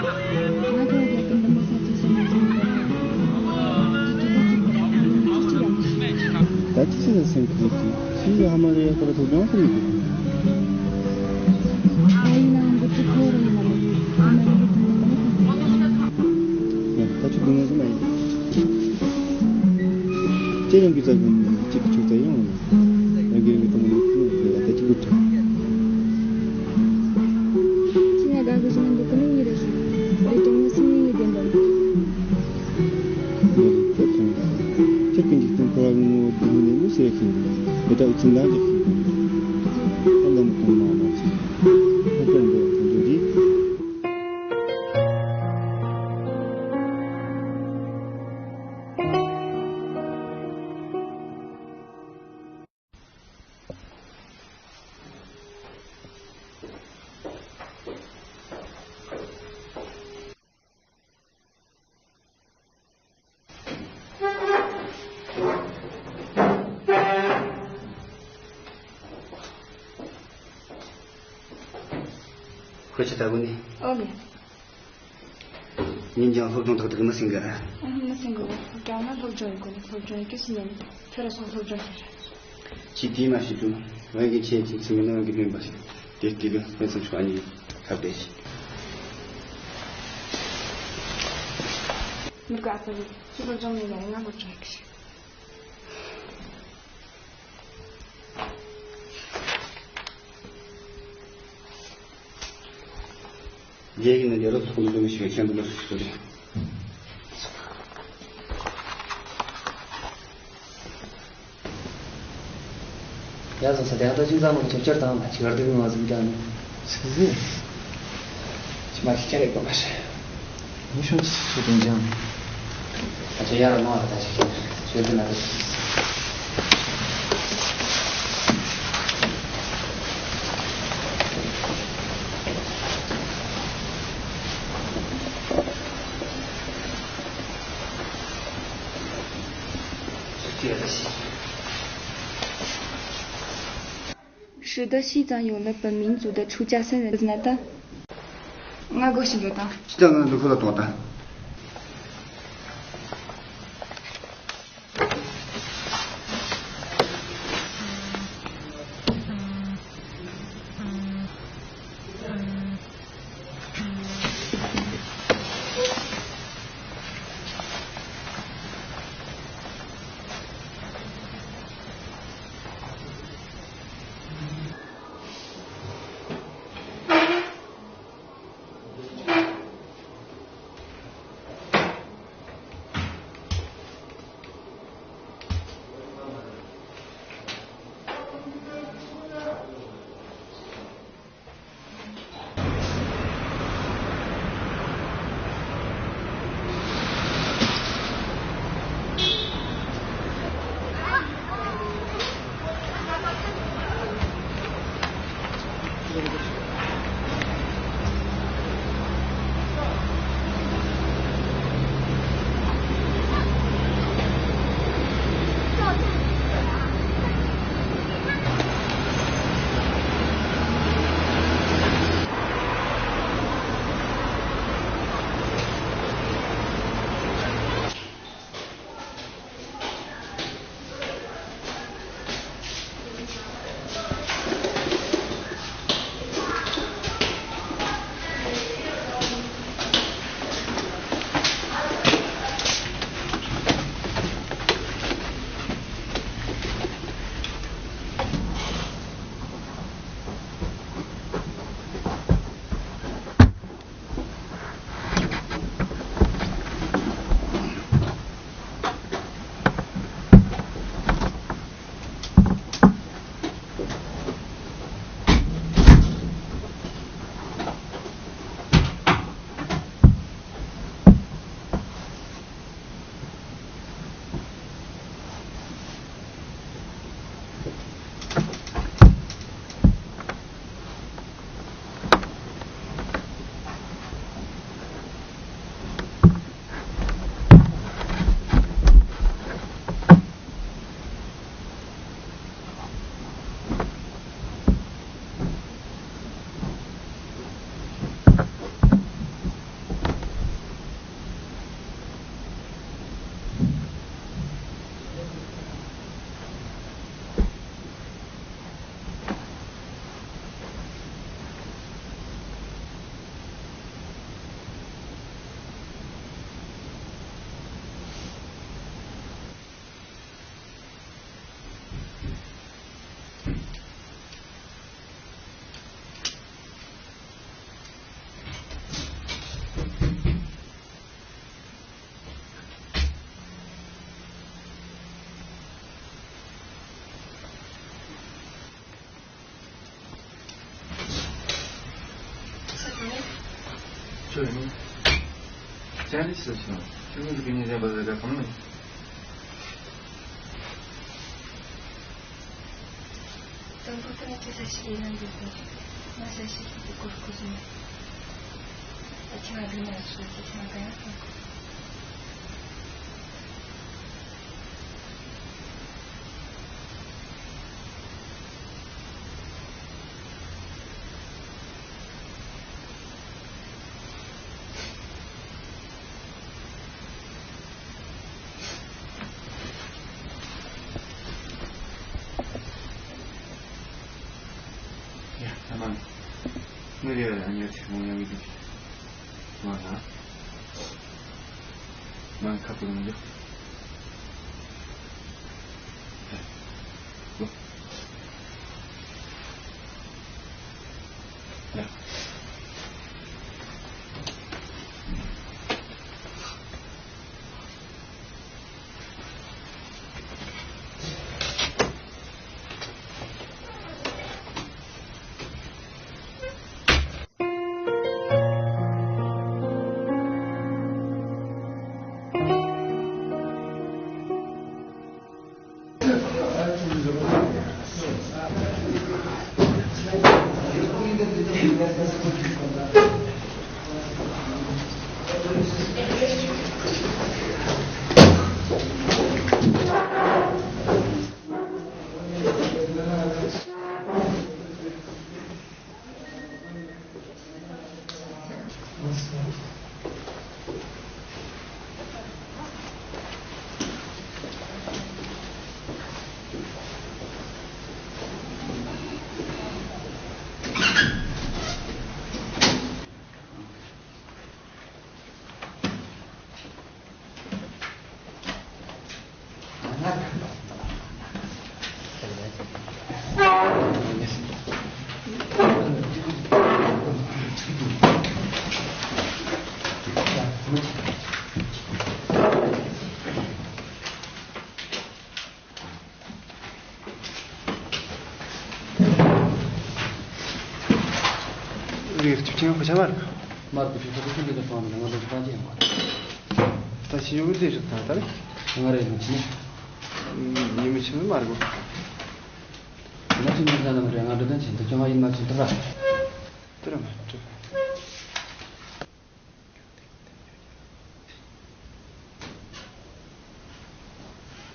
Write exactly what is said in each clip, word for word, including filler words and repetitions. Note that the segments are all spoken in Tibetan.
ད་ཅི་ཟེར་ན་སེམས་ཁུར་གྱིས་ཤི་ཡ་ཧ་མ་རེ་ཡ་ཁོ་ར་ཐུག་ཀྱང་ཁུར་ཡོད་གི། ཡ་ད་ཅི་སྡུག་བསྔལ་ཟེར་མ་ཡིན། ཅེ་ཡང་གི་ཙག་གི་ཅིག་ཆུ་ཙག་ཡང་། རང་གི་རང་གི་ཐོག་ནས་ཁུར་ཡོད་ད་ཅི་ཁུར་ཐུབ། ཁྱི་ངའི་དགའ་གི་བཞིན་འདུག་གི་ནི་ཡིན་རེད་ཞུ། ལས་དོན་ནི་སེམས་ཉིད་ལྡན་པ། ཁྱེད་ཀྱི་འཇིག་རྟེན་འཁོར་བ་ངོ་བོ་སྡུག་བསྔལ་ནས་མི་ཟེར་ཞིང་། མི་དག་འཆིང་ལ་འཇོག་ཞིང་། ཨ་ལམ་གོང་མ་མ་ཆེ། ཨ་ཀྱང་འགྲོ་དོན་དུ་རིག་ཁོས་ཅི་ལྟ་དགོས་ནི། ཨོ་ལེ། ཉིན་རྒྱང་སློབ་སྦྱོང་ཏག་ཏག་མི་ཟིན་གི། ཨ་མི་ཟིན་གི། སློབ་སྦྱོང་ན་སློབ་སྦྱོང་ཡི་དགོས་ནི། སློབ་སྦྱོང་ཡི་གེ་སུ་ཉན་ནི། ཁྱོད་ར་སོང་སློབ་སྦྱོང་བྱེད་ར། ཅི་དེ་མ་ཤེས་དུས་བོད་ཀྱི་ཆེད་ཀྱི་ཚིག་མི་ནང་གི་སྟོན་པ་ཞིག་དེ་དེ་གི་དཔེ་མཚོན་ཆོག་ཨ་ནི་ཁ་བདེ་ཞིག་མི་དགའ་ཚ་གི་ཅི་སློབ་སྦྱོང་མེད་ན་ང་སློབ་སྦྱོང་ཡི་གེ་ཞིག་རྒྱལ་ཡིན་ན་རྒྱལ་རབས་ཚོགས་འདུ་འདུ་མི་ཞིག་མཁྱེན་པ་ལ་སུ་ཞིག་རེད། ཡ་ཟང་ས་དེ་ད་ཅི་ཙམ་མ་ཁྱབ་ཆེར་དང་ང་ཅི་གར་དུ་ང་ཟིན་ཀྱང་ནི་ཟིན་ཟིན་ཅི་མ་ཤི་ཁྱེར་རེད་པ་མ་ཤེས། ཉི་ཤུ་ཅི་ཞིག་དོན་ཅང་། ད་ཆ་ཡར་མ་ད་ཆ་ཁྱེར་ཤོད་དུ་ན་རེད། ཧྲི་ཏི་ཤི་ཙང་ཡོད་ལ་བུད་མིན་ཙུ་ད་ཆུ་ཅ་སེན་རེད་ན་ད། ང་དགོས་ཤིག་འདོད་དང་། ཅི་ད་ང་འདུག་ཁོ་ལ་དོགས་དང་། ཅན་རིགས་སུ་སོང་། ཆུ་མིག་གི་ཉེ་ཟན་པ་ཟེར་ག་གང་མིན། དང་པོ་དེ་ནི་དེ་ས་ཞིག་ཡིན་ན་འདུག་གོ། ང་ས་ཞིག་གི་སྐོར་གོ་སོང་། ཨ་ཆེ་ང་དུ་ན་སུ་དེ་ཆེ་ང་ག་ཡང་ཐོག་ཡ། ཨ་མ། ངའི་རེ་བ་ལ་ཉོ་ཆེ་མོ་ཡང་མི་འདུག་མ་ཧ། མ་ཁ་པོ་མི་འདུག་ཡ། ལོ། ཡ། རེད། ཁྱོད་ཁྱེད་ཁོ་ཆ་མ་རེད། མར་གི་ཕྱི་ཕྱོགས་ཀྱི་ཁྱོད་འདི་ཚོ་ང་ཚོ་གང་ཅི་ཡང་མ་རེད། ད་ཕྱི་ཕྱོགས་ཀྱི་དེ་ཞིག་ད་ད་རེད། ང་རེད་མི་ཕྱི་ནས། ཡིན་མི་ཕྱི་ནས་མ་རེད་གོ། ང་ཕྱི་ནས་ཟ་ན་མ་རེད། ང་འགྲོ་དོན་ཆེན་དུ་ཅང་ཡིན་མ་ཕྱིན་ཐུབ་ར། དེ་ར་མ་གྲུབ།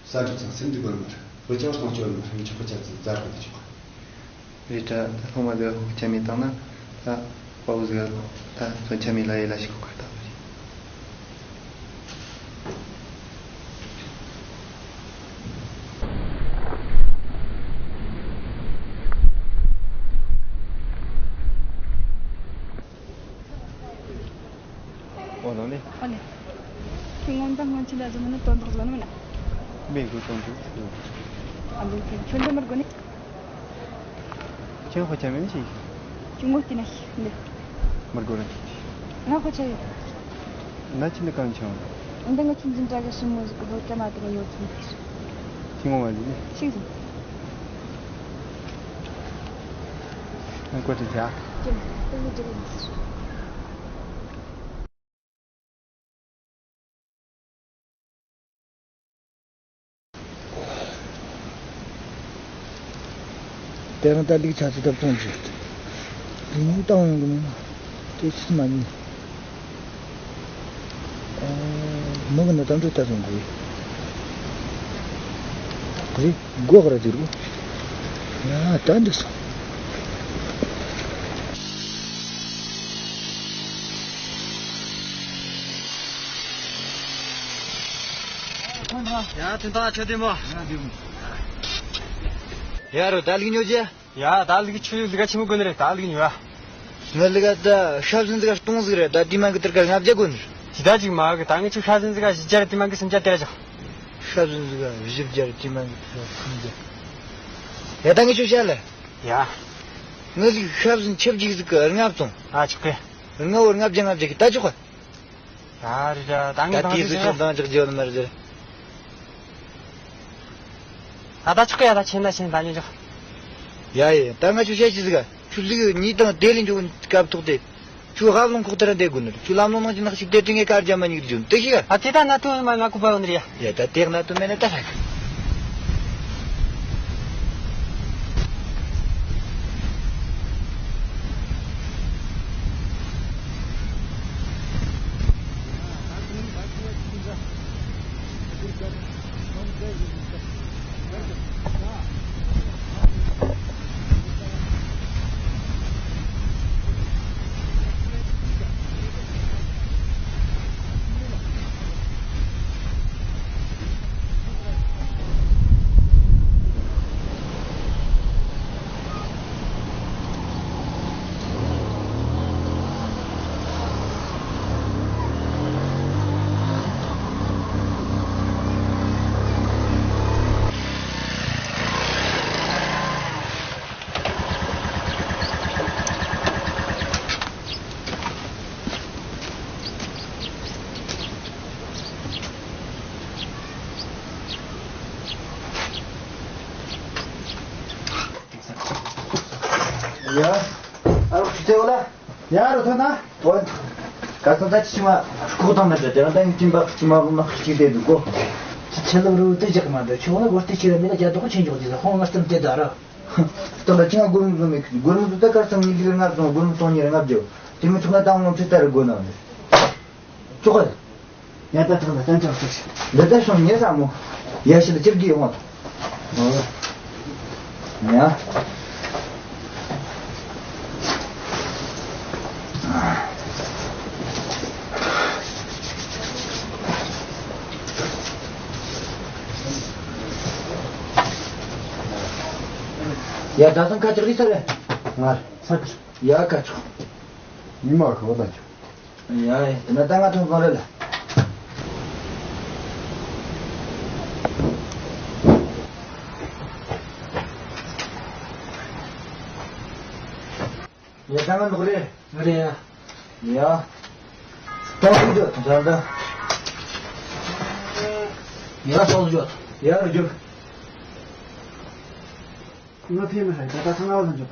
ས་འགྲིག་ཚང་སེམས་འགྲིག་གོ་མར་བུ་ཆག་སོང་ཆོག་མར་མི་ཆོག་པ་ཆག་ཚིག་རྩ་རྒོད་དུ་ཆོག་རེད་དྲ། ད་ཐོག་མ་ཟིག་ཁོག་ཆ་མེད་བཏང་ན། ད་དཔའ་བོ་ཟིག་ད་མཚོན་ཆ་མེད་ལ་ཡེ་ལ་ཞིག་ཁོག་ཁར་བཏང་བ་རེད། ཨོ་ལོ་ནི། ཨོ་ནི། ཁྱོད་ངོ་མདངས་སྔོན་ཆད་ལ་བཟོ་མིན་ནི་དོན་དག་བཟོ་ནི་མིན་ན། མེད་དགོས་དོན་དག་ཡོད། ཨ་འདུག་ཁྱོད་ཁྱོད་འདི་མི་དགོས་ནི། ཁྱོད་ཁོ་ཆ་མེད་ནི་ཞིག་ཁྱོད་ངོ་བལྟས་ན་ཤི་འདི། མི་དགོས་ར་ཁྱོད་ཀྱིས། ང་ཁོ་ཆ་ཡོད། ན་ཁྱི་འདི་གང་ཆུང་། འདི་ང་ཁྱི་འཛིན་གྲྭ་གི་སྲིང་མོ་ཟིག་གི་ལོ་གྲ་མ་དེ་ག་ཡོད་ཁྱི་འདི། ཁྱི་ངོ་མ་ཟིག་ནི། ཤིག་ཟིག་ང་ཀོ་ཏི་ཇ། ཀྱེ་མ་ཏི་ལི་ཏི་ལི་ཟིག་དེ་རིང་ད་ལུག་ཆ་ཚོད་ཐབ་ཚང་བྱེད། ལུག་ཉིད་བཏང་ཡོང་གི་མིན་ན། དེ་ཕྱིར་མ་ཉིད། མི་གི་ནི་དམ་ཚོད་ལྟ་སོང་གི་རེད། སྒོ་ག་ར་དེ་རུ། ཡ་ད་འདི་སོང་། ཡ་དོན་དག་ཆོ་བདེ་མོ། ཡ་རོ་ད་ལུག་ཉོ་རྒྱུ། ཡ་ད་ལུག་ཆུ་ལུག་ཆི་མོ་དགོས་ནི་རེད། ད་ལུག་ཉོ་ཡ། ང་ལུག་ད་ཤ་བཟན་ཟིག་སྟོང་ཟིག་རེད། ད་དེ་མ་གི་ཏིར་ཀ་ལྔ་བརྒྱ་དགོས་ནི་རེད། ཇི་ལྟ་ཅིག་མ་གི་ད་ངས་ཆུ་ཤ་བཟན་ཟིག་བཞི་བརྒྱ་རེད། དེ་མ་གི་སུམ་བརྒྱ་སྟེར་ཅོག་ཤ་བཟན་ཟིག་བཞི་བརྒྱ་རེད། དེ་མ་གི་སུམ་བརྒྱ། ཡ་ད་ངས་ཆུ་བཤད་ལེ། ཡ། ང་ལུག་ཤ་བཟན་ཆབ་ཅིག་ཟིག་གི་ལྔ་བཙོང་། ཨ་ཆོག་གི། ལྔ་བོ་ལྔ་བརྒྱ་ལྔ་བརྒྱ་གི་ད་ཆོག་གི། ད་རེད་ད་ད་ངས་ད་དེའི་ཟིག་ཆུ་འདང་རྒྱག་རྒྱུ་ནི་མ་རེད། ད་ད་ཆོག་གི། ཡ་ད་ཆེན་ད་ཆེན་ད་ཉོ་ཆོག་ཡ་ཡ་ད་ང་ཆུ་བཤད་ཅི་ཟིག་ག་ཆུ་ལུག་གཉིས་དང་དེ་ལས་འཇོག་སྐབས་ཐོག་དེ། ཁྱོད་ཧབ་ལུང་ཁོག་ལྟར་བསྡད་དགོས་ནི་རེད། ཁྱོད་ལམ་ལུང་ནང་གི་ནག་ཞིག་བསྡད་དུས་ངས་ཀར་རྒྱབ་མ་ཉིག་རྒྱུ་དེ་ཤེས་ག་ཨ་དེ་ད་གནད་དོན་མ་ང་ཀུ་པ་ཡོང་ནི་རེད། ཡ་ད་དེ་གནད་དོན་མེད་ན་ད་ཧ་གི། ཡ། ཨ་རོགས་ཅི་ཚེ་བ་ལ། ཡ་རོ་ཐོན་ན། ཐོན། ག་ཚོད་ད་ཅི་མ་ཁོག་དང་ན་ཅི་དེ་རང་ད་ངི་ཅིན་པ་ཅི་མ་རུང་ན་ཅི་དེ་འདུག་གོ། ཅི་ཆེ་ལོ་རུ་དེ་རྒྱག་མ་འདུག་ཁྱོད་ལ་གོ་སྟེ་ཅི་ར་མི་ལ་རྒྱ་དོག་ཆེན་འཇོག་དེ་ཧོང་ང་སྟེམ་དེ་ད་ར། ད་ལ་ཅི་ང་སྒོར་མོ་བཟོ་མེད་གི། སྒོར་མོ་བཟོ་ད་གར་སང་ཉིན་ལི་ལྔ་བཟུང་སྒོར་མོ་སྟོང་ཉིན་ལྔ་བརྗོད། དེ་མི་ཐུག་ན་ད་ངོ་ཚེ་ལྟར་དགོས་ན་ནི། ཅོག་ག་ཡ་ད་ཐག་ལ་ཏན་ཅག་ཐུག་ཅིག་འདི་ལྟར་སོང་ཉེ་ས་མོ། ཡ་ཤི་ལ་ཅིར་གི་ཡོང་བ་དང་། ཡ། ཡ་ད་སང་ཁ་ཅིག་རི་ས་རེད། ང་ས་ཀི་ཡ་ཁ་ཅོག་ཉི་མ་ཁ་བ་ད་ཅོག་ཡ་ཡ་དེ་ན་ད་ང་ཐོང་གང་རེད་ལ། ཡ་ད་ང་འདུག་རེད། རེད་ཡ། ཡ། ད་ང་འདུག་ད་ད། ཡ་སོང་འཇོག་ཡ་རུ་འཇོག་ང་ཕེ་མི་ཧ་ད་ད་ཐང་ཨ་བ་ལ་འཇོག་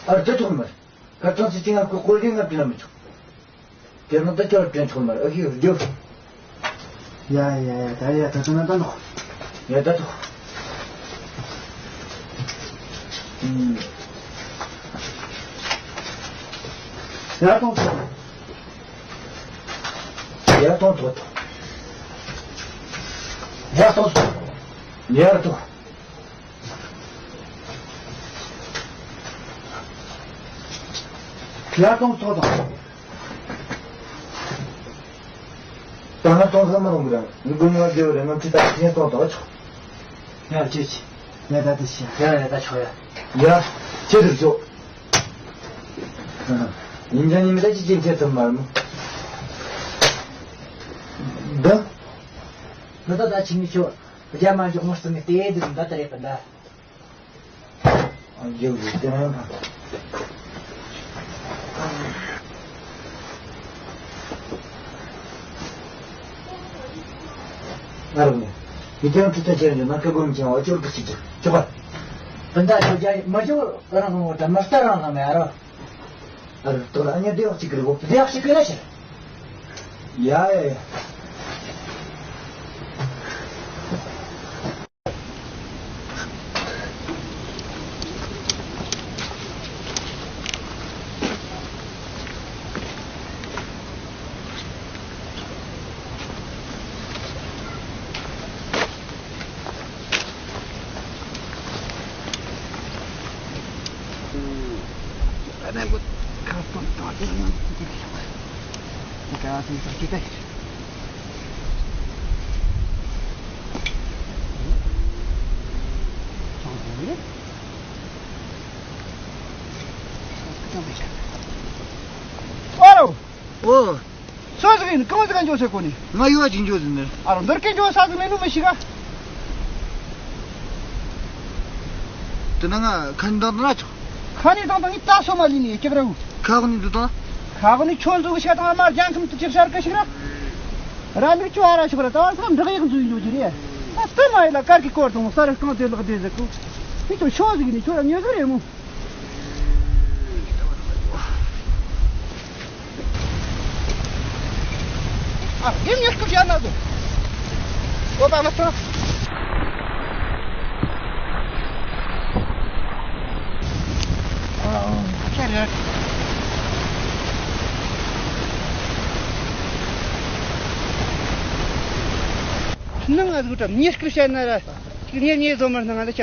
ཨ་རུ་ཐོག་མར། ཁ་ཚང་སི་ཅི་ང་ཁོ་ཀོལ་ཌིང་ང་བྲིས་ན་མི་ཆོག་དེ་ནང་ད་ཁྱོད་དྲན་ཆོག་མ་རེད། ཨ་ཁི་རྒྱུ། ཡ་ཡ་ཡ་ད་ཡ་ད་ད་ན་ད་ནོ། ཡ་ད་ཐོག་ཡ་ཐོག་ཡ་ཐོག་ཐོག་ཡ་ཐོག་ཡ་ཐོག་ཡར་གཏོང་ཐོག་དང་། ད་ང་གཏོང་ས་མ་རུང་གི་རང་། ངི་དགོས་ངོ་རྒྱལ་བ་རེད། ང་ཁྲི་ད་ཁྱེད་གཏོང་དོག་ཆོག་ཡར་ཅི་ཅི། ཡ་ད་དེ་ཤི། ཡ་ཡ་ད་ཆོག་ཡ། ཡ། ཁྱེད་དུ་ཆོག་ཡིན་ཅང་ཉི་མི་ད་ཅི་ཅི་ཁྱེད་ཐུབ་མ་རེད་མོ། འདི། འདི་ད་ད་ཅི་མི་ཆོག་རྒྱ་མ་འཇོག་མོ་སྟོན་ནས་དེ་དུ་འདི་ད་རེད་པ་འདི། ཡོད་ཡོད་དེ་རང་དང་། ང་རང་ནས་ཡིད་དོན་ཁྲི་ཚོ་ཆེར་འཇོག་ན་སྐད་སྒོ་མི་ཆེན་བ་ཅོར་གི་ཅིག་ཅིག་ཅོག་ག་སྤུན་ཟླ་ཁྱོད་རྒྱ་མི་འཇོག་རང་དང་འོ་ད་མི་ལྟ་རང་དང་མེད་རོ། ཨ་རུ་ཏོ་ལ་ཨ་ཉེ་སྡེ་བ་གཅིག་གི་རེད་གོ། སྡེ་བ་གཅིག་གི་ན་ཕྱིར། ཡ་ཡ་ཡ། ཨ་རོ། ཨོ། སུ་ཟིག་ཡིན། གང་ཟིག་ག་འགྱོ་ཟེར་གོ་ནི། ང་ཡུལ་བ་ཅིག་འགྱོ་ཟིན་ནི། ཨ་རོ་འདིར་སྐད་འགྱོ་ས་ཟིག་མེད་ནོ་མི་ཤེས་ག་དེ་ན་ང་ཁ་ནི་དང་དང་ན་ཆོག་ཁ་ནི་དང་དང་ངི་ད་སོ་མ་ལི་ནི་ཀྱག་ར་བུ། ཁ་གོ་ནི་འདུག་དང་། ཁ་གོ་ནི་ཆོ་འཛུགས་ཤ་དང་མ་རྒྱང་ཁམ་དུ་ཅིག་ཤར་གི་ཤིག་ར། ར་མིག་ཆུ་ཧ་ར་ཤོག་ར་ད་བར་ཁམ་འབྲག་ཡག་འཛུལ་འགྱོ་གི་རེད། ད་སྟོད་མ་ཡི་ལ་དཀར་གི་སྐོར་དང་ས་རུ་རྐང་དེ་ལག་དེ་ཟེར་གོ། མི་ཆོ་ཤོ་ཟིག་ནི་ཁྱོད་ར་ཉོ་ཟིག་རེད་མོ། ཨ། ངས་ངས་སྐུ་བྱ་ན་དུ། ཨོ་པ་མ་ཐོ། ཨ། ཁྱེད་རེད། ནང་ང་དུ་ད་ངས་སྐུ་བྱ་ན་ར། ངས་ངས་བཟོ་མར་ནང་ང་ད་ཆ།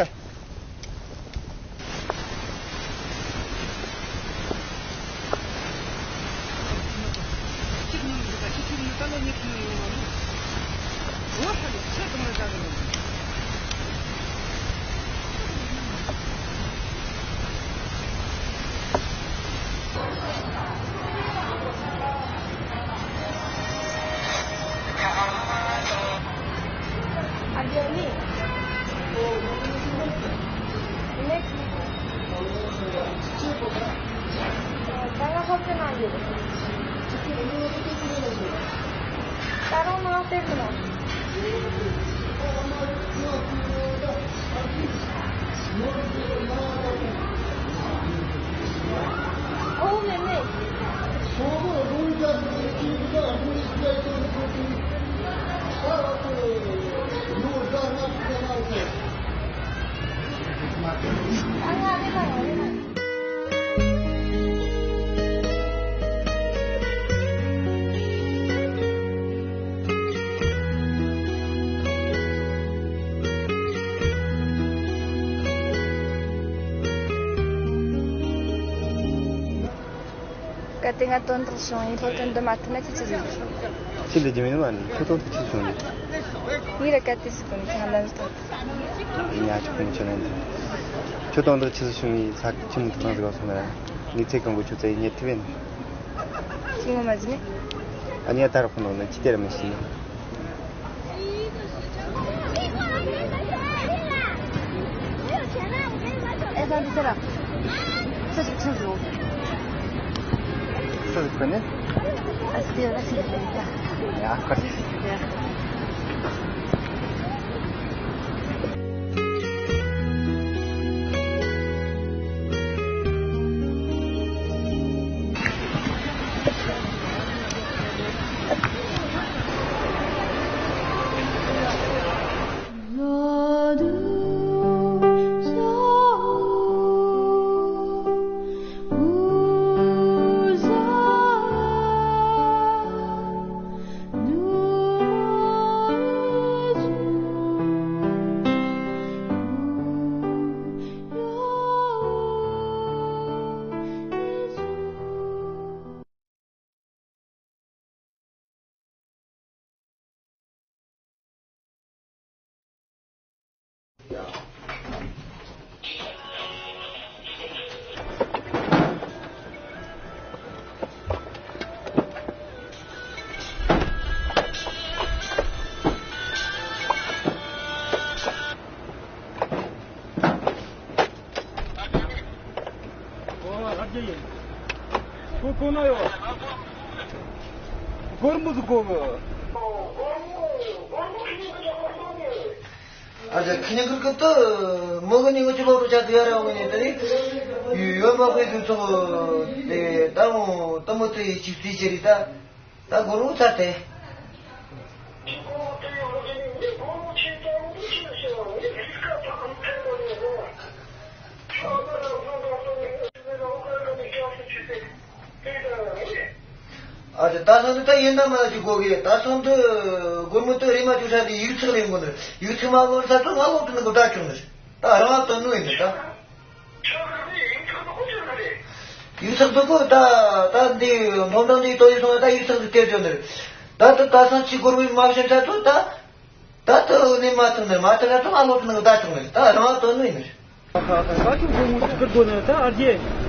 གལ་ཏེ་ང་དོན་དག་བྱུང་ཡིན་སློབ་སྟོན་འདི་མ་ཐུབ་ན་ཁྱེད་ཆི་ཟིག་ཡོད། ཁྱེད་ལས་རྒྱུ་མེད་མ་ནི་ཁྱོད་དོན་དག་ཆི་བྱུང་ཡིན། ངས་ར་གལ་ཏེ་ཟིག་གོ་ནི་ཁྱེད་ལན་ཟིག་ཐོབ། ཉ་ཆུ་ཁུང་ཆུ་ལན་འདི། ཁྱོད་དོན་དག་ཆི་ཟིག་བྱུང་ཡིན་ས་ཁྱི་མོ་ཐུག་ཐང་ཟིག་ག་སོང་ན་ར། ནི་ཚེ་གང་གི་ཆུ་ཚེ་ཉེ་ཐུབ་ཡིན། ཁྱི་ངོ་མ་ཟིག་ནི། ཨ་ནི་ཡ་ད་ར་ཁོ་ནོ་ནི་ཁྱི་དེ་ར་མི་ཤི་ནི། ཁོ་ཁོ་ན་ཡོད། སྒོར་མོ་ཟིག་དགོས་གི། ཨ་ཅག་ཁི་ཉིན་ཁིར་ཁི་ཏི་མོ་གི་ཉིན་གི་ཅི་ལོ་རུ་ཆ་དུ་ཡ་ར་འོང་ནི་དེ་ཡོད་མ་ཁོས་དུ་ཚོགས་དེ་ད་འོང་ཏི་མོ་ཏི་ཡི་ཅིག་རྩིས་ཅི་རེད་ད། ད་སྒོར་མོ་ཚར་ཏེ། ཨ་ཅག་ད་སོང་དུ་ད་ཡིན་ན་མ་ཅིག་གོ་གི་ད་སོང་དུ་སྒོར་མོ་དུ་རེ་མ་བཅུག་ས་དེ་ཡིག་ཚགས་ལེན་དགོས་ནི། ཡིག་ཚགས་མ་ལོན་ས་དུ་ང་ལོག་དུ་ནི་གོ་ད་བྱུང་ནི། ད་རང་ལ་དོན་ནོ་ཡིན་ནི་ད། ཡིག་ཚགས་འདུག་གོ་ད། ད་འདི་སློབ་འབྲིང་འདི་ཏོ་ཡིག་སོང་ད་ཡིག་ཚགས་འདི་སྟེར་བྱོན་ནི། ད་ད་ད་སང་ཅི་སྒོར་མོ་མ་བྱིན་ཚ་ཐུ་ད། ད་ད་ནི་མ་ཐུབ་ནི་མ་ཐུབ་ན་ད་ང་ལོག་ནི་ད་ཐུབ་ནི་ད་རང་དོན་ནི་ཡིན། ད་ད་ད་ཁྱོད་སྒོར་མོ་ཅི་ཁར་དགོས་ནི་ད་ཨ་རྒྱས།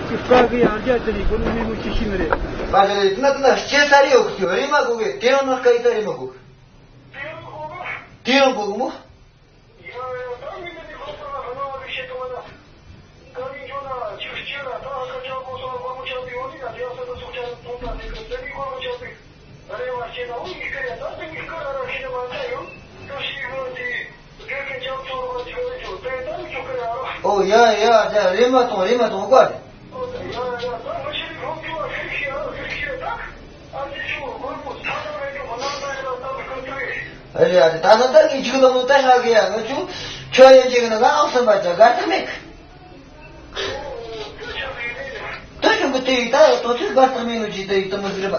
ཅི་དཀའ་གི་ཨ་རྒྱས་དེ་ནི་སྒོར་མོ་མེད་མོ་ཅི་ཤི་ནི་རེད། ད་ད་ན་ད་ན་སྐྱེ་ས་རེ་ཡོད་གི་རེ་མ་གོ་གི་དེ་རང་ན་སྐད་ཡིག་ད་རེ་མ་གོ། དེ་རང་གོ་གི་མོ། ཨོ་ཡ་ཡ་ཡ་རེ་མ་ཐོང་རེ་མ་ཐོང་གོ། ཨ་ནི་ཁྱོད་སྒོར་མོ་ཚ་ན་མེད་རྒྱུ་མ་ན། ཨ་རེད། ཨ་རེད། ད་ནི་ད་ངས་ཅིག་ལ་མོ་ད་ཧ་གི་ཡ། ང་ཆུ་ཁྱོད་ཡན་ཅིག་ན་ང་ཨང་སམ་པ་ཅག་གར་ཐག་མེད་གི། ད་ཞུམ་པོ་དེ་ཡིས་ད་ཡོད་དོ་ཚོད་གར་ཐག་མེད་ནོ་ཅིག་ད་ཡིག་ད་མོ་ཟེར་བ།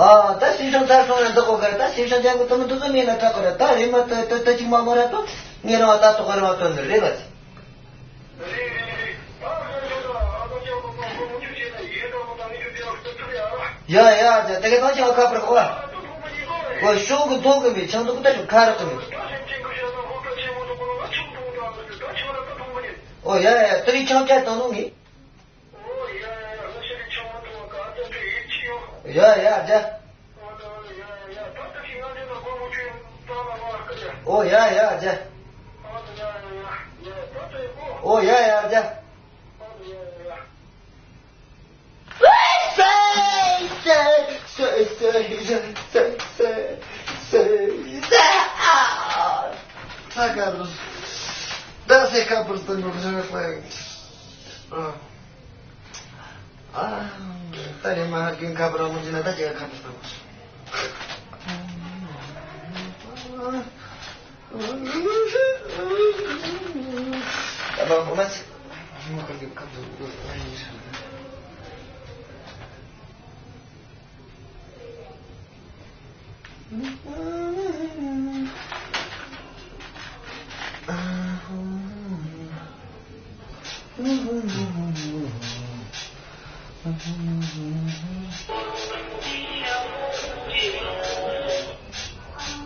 ཨ་ད་སེམས་ཤིང་ཚར་སོང་ན་འདི་གོ་གར། ད་སེམས་ཤིང་ཅན་གོ་ད་མོ་འདི་ཚོ་མེད་ན་ད་གོ་ར། ད་རེ་མ་ད་ད་ད་ཅིག་མ་མ་ར་དོ། ངས་རང་བ་ད་དོ་ག་རང་བ་དོ་ནི་རེད་བ། ཡ་ཡ་ཡ། དེ་ག་ཐང་ཆེ་བ་ཁ་པར་གོ་བ། གོ་ཤོག་གི་ཐོག་གི་མི་ཆང་ཐོག་ད་ཤོག་ཁ་རག་གི་མི། ཨོ་ཡ་ཡ། དེ་རིང་ཆང་བཅའ་བཏང་ནོ་ངས། ཡ་ཡ་རྒྱ། ཨོ་ཡ་ཡ་རྒྱ། ཨོ་ཡ་ཡ་རྒྱ། ད་སེ་ཁ་པར་སྟོན་འགྲོ་བཞག་པ། ཨ། ཨ། ད་རེ་མ་ཧར་གྱོན་ཁ་པར་མོ་ཇི་ན་ད་ཅི་ཁ་པར་སྟོན། ད་མ་མ་ཅི། མ་ཧར་གྱོན་ཁ་པར།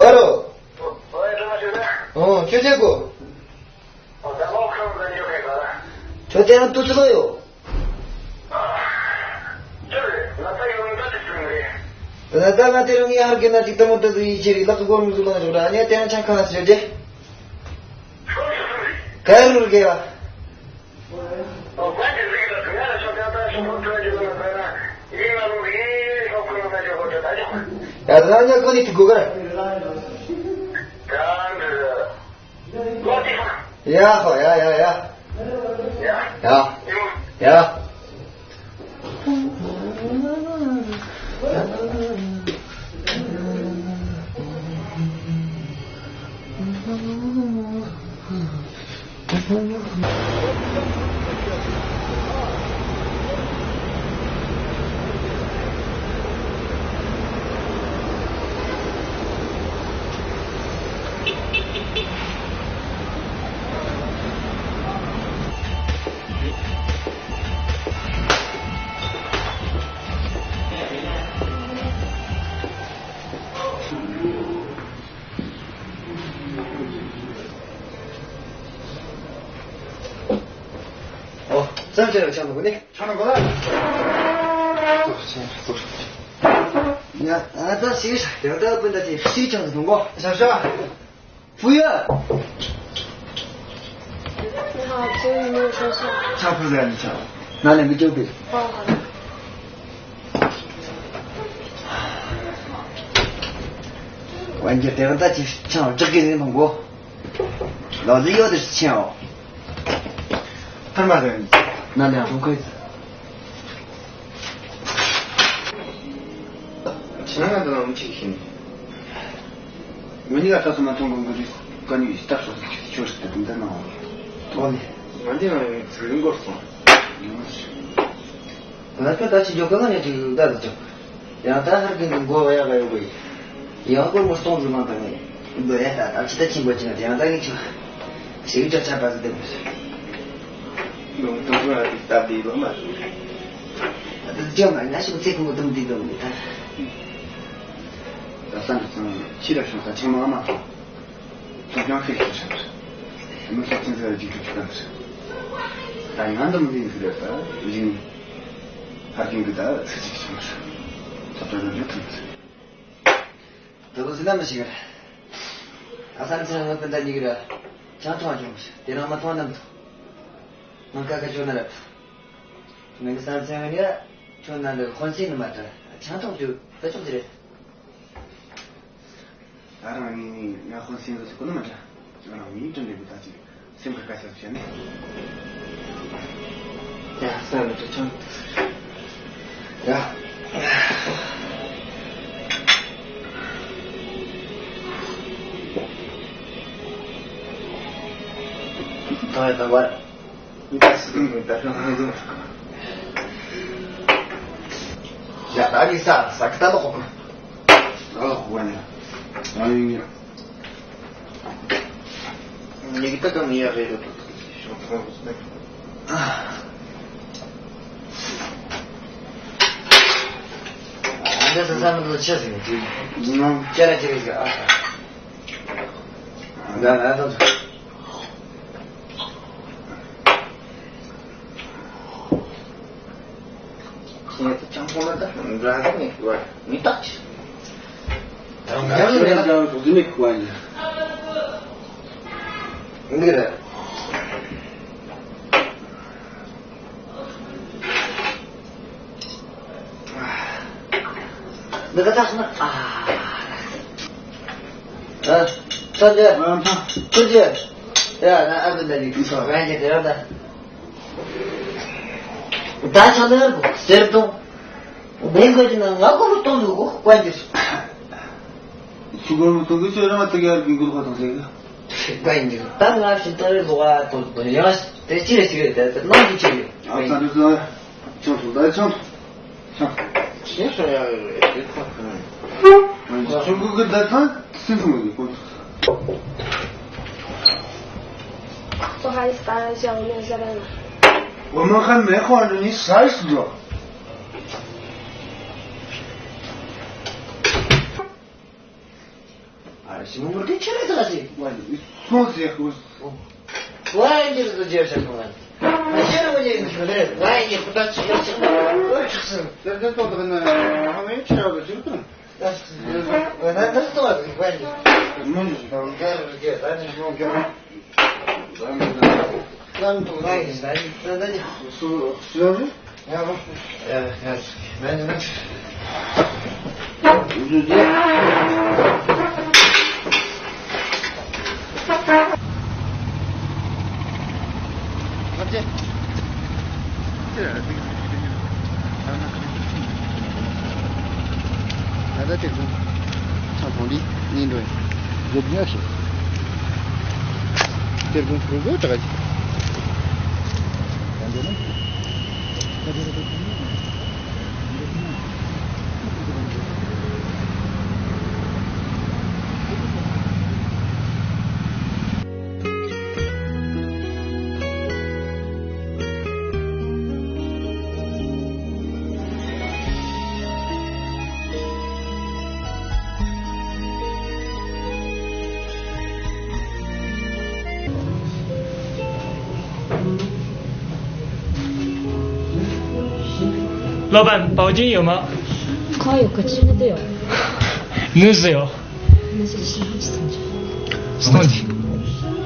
ཨ་རོ། ཨོ། ཁྱོད་ཆེ་གོ། ཁྱོད་དེ་རང་ཏུ་ཚོད་ཡོད། ད་ལྟ་ང་དེ་རིང་ངའི་ཧར་གི་ན་ཅིག་ཏུ་མོ་ཏུ་ཡི་ཆེ་རི་ལག་གི་སྒོར་མོ་ཟུ་ལང་རུ་ར་ནས་དེ་རང་ཆང་ཁང་ཟེར་རྒྱུ། ག་རུ་རྒྱལ་བ། ཡ་ད་ང་ཀོ་ནི་ཏི་གུ་གར། ཡ་ཧོ་ཡ་ཡ་ཡ། ཡ། ཡ། ཨོ། ཙམ་ཅིག་ལ་ཆང་འདུག་ནི། ཆང་འདུག་ག་ལ། ཡ། ཨ་ད་ཤི་ཤ་དེ་ད་སྤུན་ཟླ་དེ་ཤི་ཆང་འདུག་གོ། ཤ་ཤ། ཕུ་ཡ། ཆང་ཕུ་ཟ་ནི་ཆང་། ན་ལེ་མི་ཅོ་པི། ཝན་ཇི་དེ་ད་ཅི་ཆང་རྒྱག་གི་ཡིན་མང་གོ། ལོ་ལི་ཡོད་དེ་ཆེན་འོ། ཐར་མ་རེད། ན་ལེ་ཐུང་ཁོས། ཆེན་ང་དང་མི་གཅིག་ཤིང་། མི་ནི་ལ་ད་སོ་མ་ཐོང་གོང་གི་རིགས་ཀ་ནི་སྟབས་སོ་ཆོས་ཞིག་ཏུ་འདི་ན་འོ། ཐོག་ནི། ང་འདི་ང་ཚིག་རིང་སྐོར་སོང་། ང་ཚོ་ད་ཅི་འཇོག་ག་ང་ཡ་ཅིག་ད་དུ་ཅོག་ཡང་ད་ཧར་གིན་གི་མགོ་བ་ཡག་ག་ཡོད་གི། ཡང་སྒོར་མོ་སྟོང་ཟིག་མ་བཏང་ངས། འདོད་ཡ་ད་ད་ཅི་ད་ཅི་མགོ་ཅི་ན་དེ་ཡང་ད་ངས་ཅི། ཞིག་ཅག་ཆ་པ་ཟིག་དེ་མོ་ཟིག། ལུང་སྟོང་ཟིག་ཨ་དེ་སྟབས་བདེ་ལོ་མ་ཟིག། ད་དུ་ཅག་མ་ང་ཞིག་ཚེ་གང་གི་དུམ་དེ་དུམ་གི་ད། ད་སང་གི་སང་ཕྱི་ལ་བྱུང་ས་ཆེན་མོ་མ་ཐོག་ཐོག་ཀྱང་ཤེས་ཤེས་ཤེས། མི་ཤེས་ཚིན་ཚེ་ར་ཅིག་ཅིག་ཅིག་ད་ཟིག། ད་ཡང་དུམ་དེ་ཟིག་རེད་ད་ལིང་། ཧར་གིན་གི་ད་ཚིག་ཅིག་ཅིག་མ་ཟིག། ཐོབ་ཐོབ་ཡོད་ཐུབ་ཟིག། དེ་ཚོ་ཟིན་ན་མི་ཤེས་གི། ཨ་ས་མཚན་ངོ་སྤུན་ཟླ་གཉིས་ཀྱི་ར་ཆང་འཐུང་བ་བྱུང་། དེ་རིང་མ་འཐུང་ནམ་འཐུང་། ང་ཀ་ཁ་ཅོ་ན་ར། ངའི་ས་མཚན་ངོ་ནི་ར་ཁྱོད་ན་འདི་དཔོན་སྲིད་ནི་མ་དྲ་ཆང་འཐུང་རྒྱུ་ད་ཆོག་གི་རེད། ད་རང་ངས་ང་དཔོན་སྲིད་འདི་ཚོ་གོ་ནི་མ་དྲ། ང་རང་མིའི་དྲིན་ལས་གི་ད་ཅིག་སེམས་ཁ་ཁ་ཤས་བྱས་ནས། ཡ། ས་མི་དྲི་ཆང་། ཡ། ད་ཡ་ད་བར། ཡ་ད་ནི་ས་ས་ཀི་ད་ལོག་གོ། ད་ལོག་གོ་ནི། ང་ཡིན་ཡ། ཉི་གི་ད་གང་ཡ་རེད་དོ། ཤོག་ཐོང་རུ་སྣེ། ཨ་འདྲ་ས་ས་མི་ལོ་ཆེ་ཟིན་ནས་དུས། ང་ཅ་ལ་ཅི་རེད་ཟེར་ཨ། ང་ང་ད། ཁྱེད་ཚོ་ཆང་ཕོ་ལ་ད་འདྲ་གི་མི་དགོས་མི་རྟག་ཅི། ད་ང་ཚོ་ཡང་ཀྱང་དུ་མི་དགོས་ཡིན། འདི་རེད། འདི་ག་ད་སོང་ན་ཨ། ཨ། ཐོན་རྒྱུ། ཨ་ཕ། ཐོན་རྒྱུ། ཡ་ན་ཨ་བུ་ད་ནི་ཁྱོད་རང་གི་དེ་ར་ད། ད་ཆ་ལ་ཟེར་དང་། མེད་དགོས་ཀྱི་ན་ང་ཀོ་རུ་གཏོང་དགོས་གོ་དཀོན་གྱི། ཆུ་ཀོ་རུ་གཏོང་གི་ཆུ་ར་མ་ཏི་ག་ཡར་གི་གུར་ཁོ་དང་ཟེར་གི། དཀོན་གྱི་ད་ང་ཤི་ཏོ་རེ་ལོ་བ་དང་ཡང་དེ་ཅི་རེ་ཞིག་རེད་དེ་ནང་གི་ཅི་རེད། ཨ་ད་རེ་ཟ། ཆང་སོང་ད་ཆང་། ཆང་། ཁྱེད་སོང་ཡག་ཡོད་རེད་དེ་ཁོ་ཐོན། ཆུ་ཀོ་གི་ད་ཐང་སེམས་སོང་གི་ཁོ། ཁོ་ཧ་ཡིས་ད་ཞག་ནས་ཟ་ར་ན། འོ་མ་ཁ་མེད་ཁོ་འགྲོ་ནི་ས་ཡིས་འགྲོ། ཨ་ཞི་མོ་མོར་གི་ཁྱེད་རང་ཚོ་ལ་ཞིག་བ་ཡིན། སོང་ཟེར་ཁུ། བ་ཡིན་གྱི་རེད་དོ་རྗེས་ཤར་ཁོང་ལ། ཨ་ཁྱེད་རང་གཉིས་ཀྱི་ཞུ་ལེ་བ་ཡིན་གྱི་ཁུ་ད་ཅི་ཡོད་ཅིག་ན་ཨོ་ཆགས་སོང་། དེར་དེ་ཏོག་ཏོག་ན་ཧ་མའི་ཆེ་བ་ཅིག་ཏུ། ད་ན་ད་ཏོག་ཏོག་བ་ཡིན། མོ་ནི་ཞིག་དང་ག་རེ་རེད་ད་ནི་མོ་ག་རེ། ལམ་དུ་ལ་ཡིན་ད་ཡིན་ད་ད་ཡིན། སུ་སུ་ཡང་རེད། ཡང་རུང་། ཡ་ཡ་ཡ་ཡ། ད་ལྟ་དེ་ཚོ་ཆང་ཐོང་དུས་གཉིས་འགྲོ་ཡིན། རྒྱབ་ཉག་ཞིག་དེར་ཀུན་ཀུན་བཟོ་གྲགས་ཀྱི། ལོ་པན་པའོ་ཅིན་ཡོད་མ། ཁོ་ཡོད་གི་ཅི་ནི་དེ་ཡོད། ནི་ཟི་ཡོད། ནི་ཟི་ཞི་ཧང་སྟོང་ཅི། སྟོང་ཅི།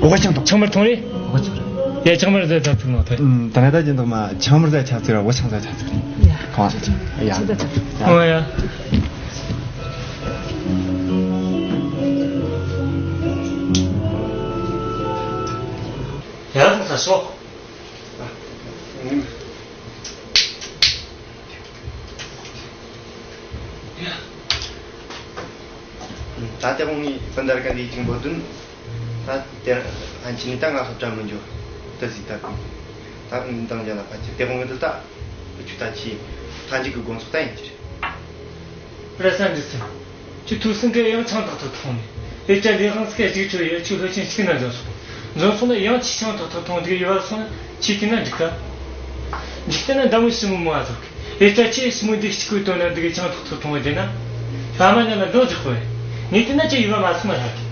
འོ་ག་ཆང་ཐོང་། ཆང་མར་ཐོང་རེ། འོ་ག་ཆང་རེ། ཡ་ཆང་མར་ཟེར་ཐབས་ཐུག་ནོ་ཐོས། ད་ནི་ད་ཅི་འདུག་མ་ཆང་མར་ཟ་ཆ་ཚིག་ར་འོ་ཆང་ཟ་ཆ་ཚིག་རེད། ཡ། གང་ཟེར་ཅི། ཡ། ཆང་ཟ་ཆ་ཚིག། འོ་ཡ། ཡར་ལངས་ས་སོ། ད་དེ་དགོང་ངས་སྤུན་ཟླ་ར་གན་དེའི་གཅིག་འབོད་དོན། ད་དེར་ཕན་ཆད་ནས་ད་ང་སློབ་གྲྭ་མི་འགྱོ། ཏི་ཟིག་ད་དགོང་། ད་ངས་འདང་རྒྱག་ལ་ཕན་ཆད་དེ་དགོང་ངས་འདི་ད། ཁྱོད་ད་ཆི། མཐའ་མཇུག་གི་དགོངས་ཚོགས་ད་ཡིན་གྱི་རེད། རེད་ས་འདི་ཚོ། ཁྱོད་ཐུགས་སེམས་གི་ཡང་ཆང་ཐོག་ཐོག་འཐུང་ནས། དེ་ཅག་ལས་ཁང་སྐད་ཅིག་ཁྱོད་ཡ་ཁྱོད་ལྷོད་ཆེན་གཅིག་ན་འཛོམས་སོང་། འཛོམས་སོང་ན་ཡང་ཁྱི་ཆང་ཐོག་ཐོག་འཐུང་དེ་ཡོད་པ་སོང་ན་ཁྱི་དེ་ན་འགྲིག་ག་འཇིག་རྟེན་ན་མདའ་མོ་ཞི་མོ་མང་ཐོག་གི། དེ་ཅག་ཁྱི་ཞི་མོ་འདི་གཅིག་གོས་དོན་ན་འདི་གི་ཆང་ཐོག་ཐོག་འཐུང་བ་དེ་ན། ཕ་མ་ཉ་ལ་འདང་རྒྱག་པ་རེད། ངས་དེ་ན་ཅི་ཡོད་པ་མ་སོང་ན་ཧ་གི།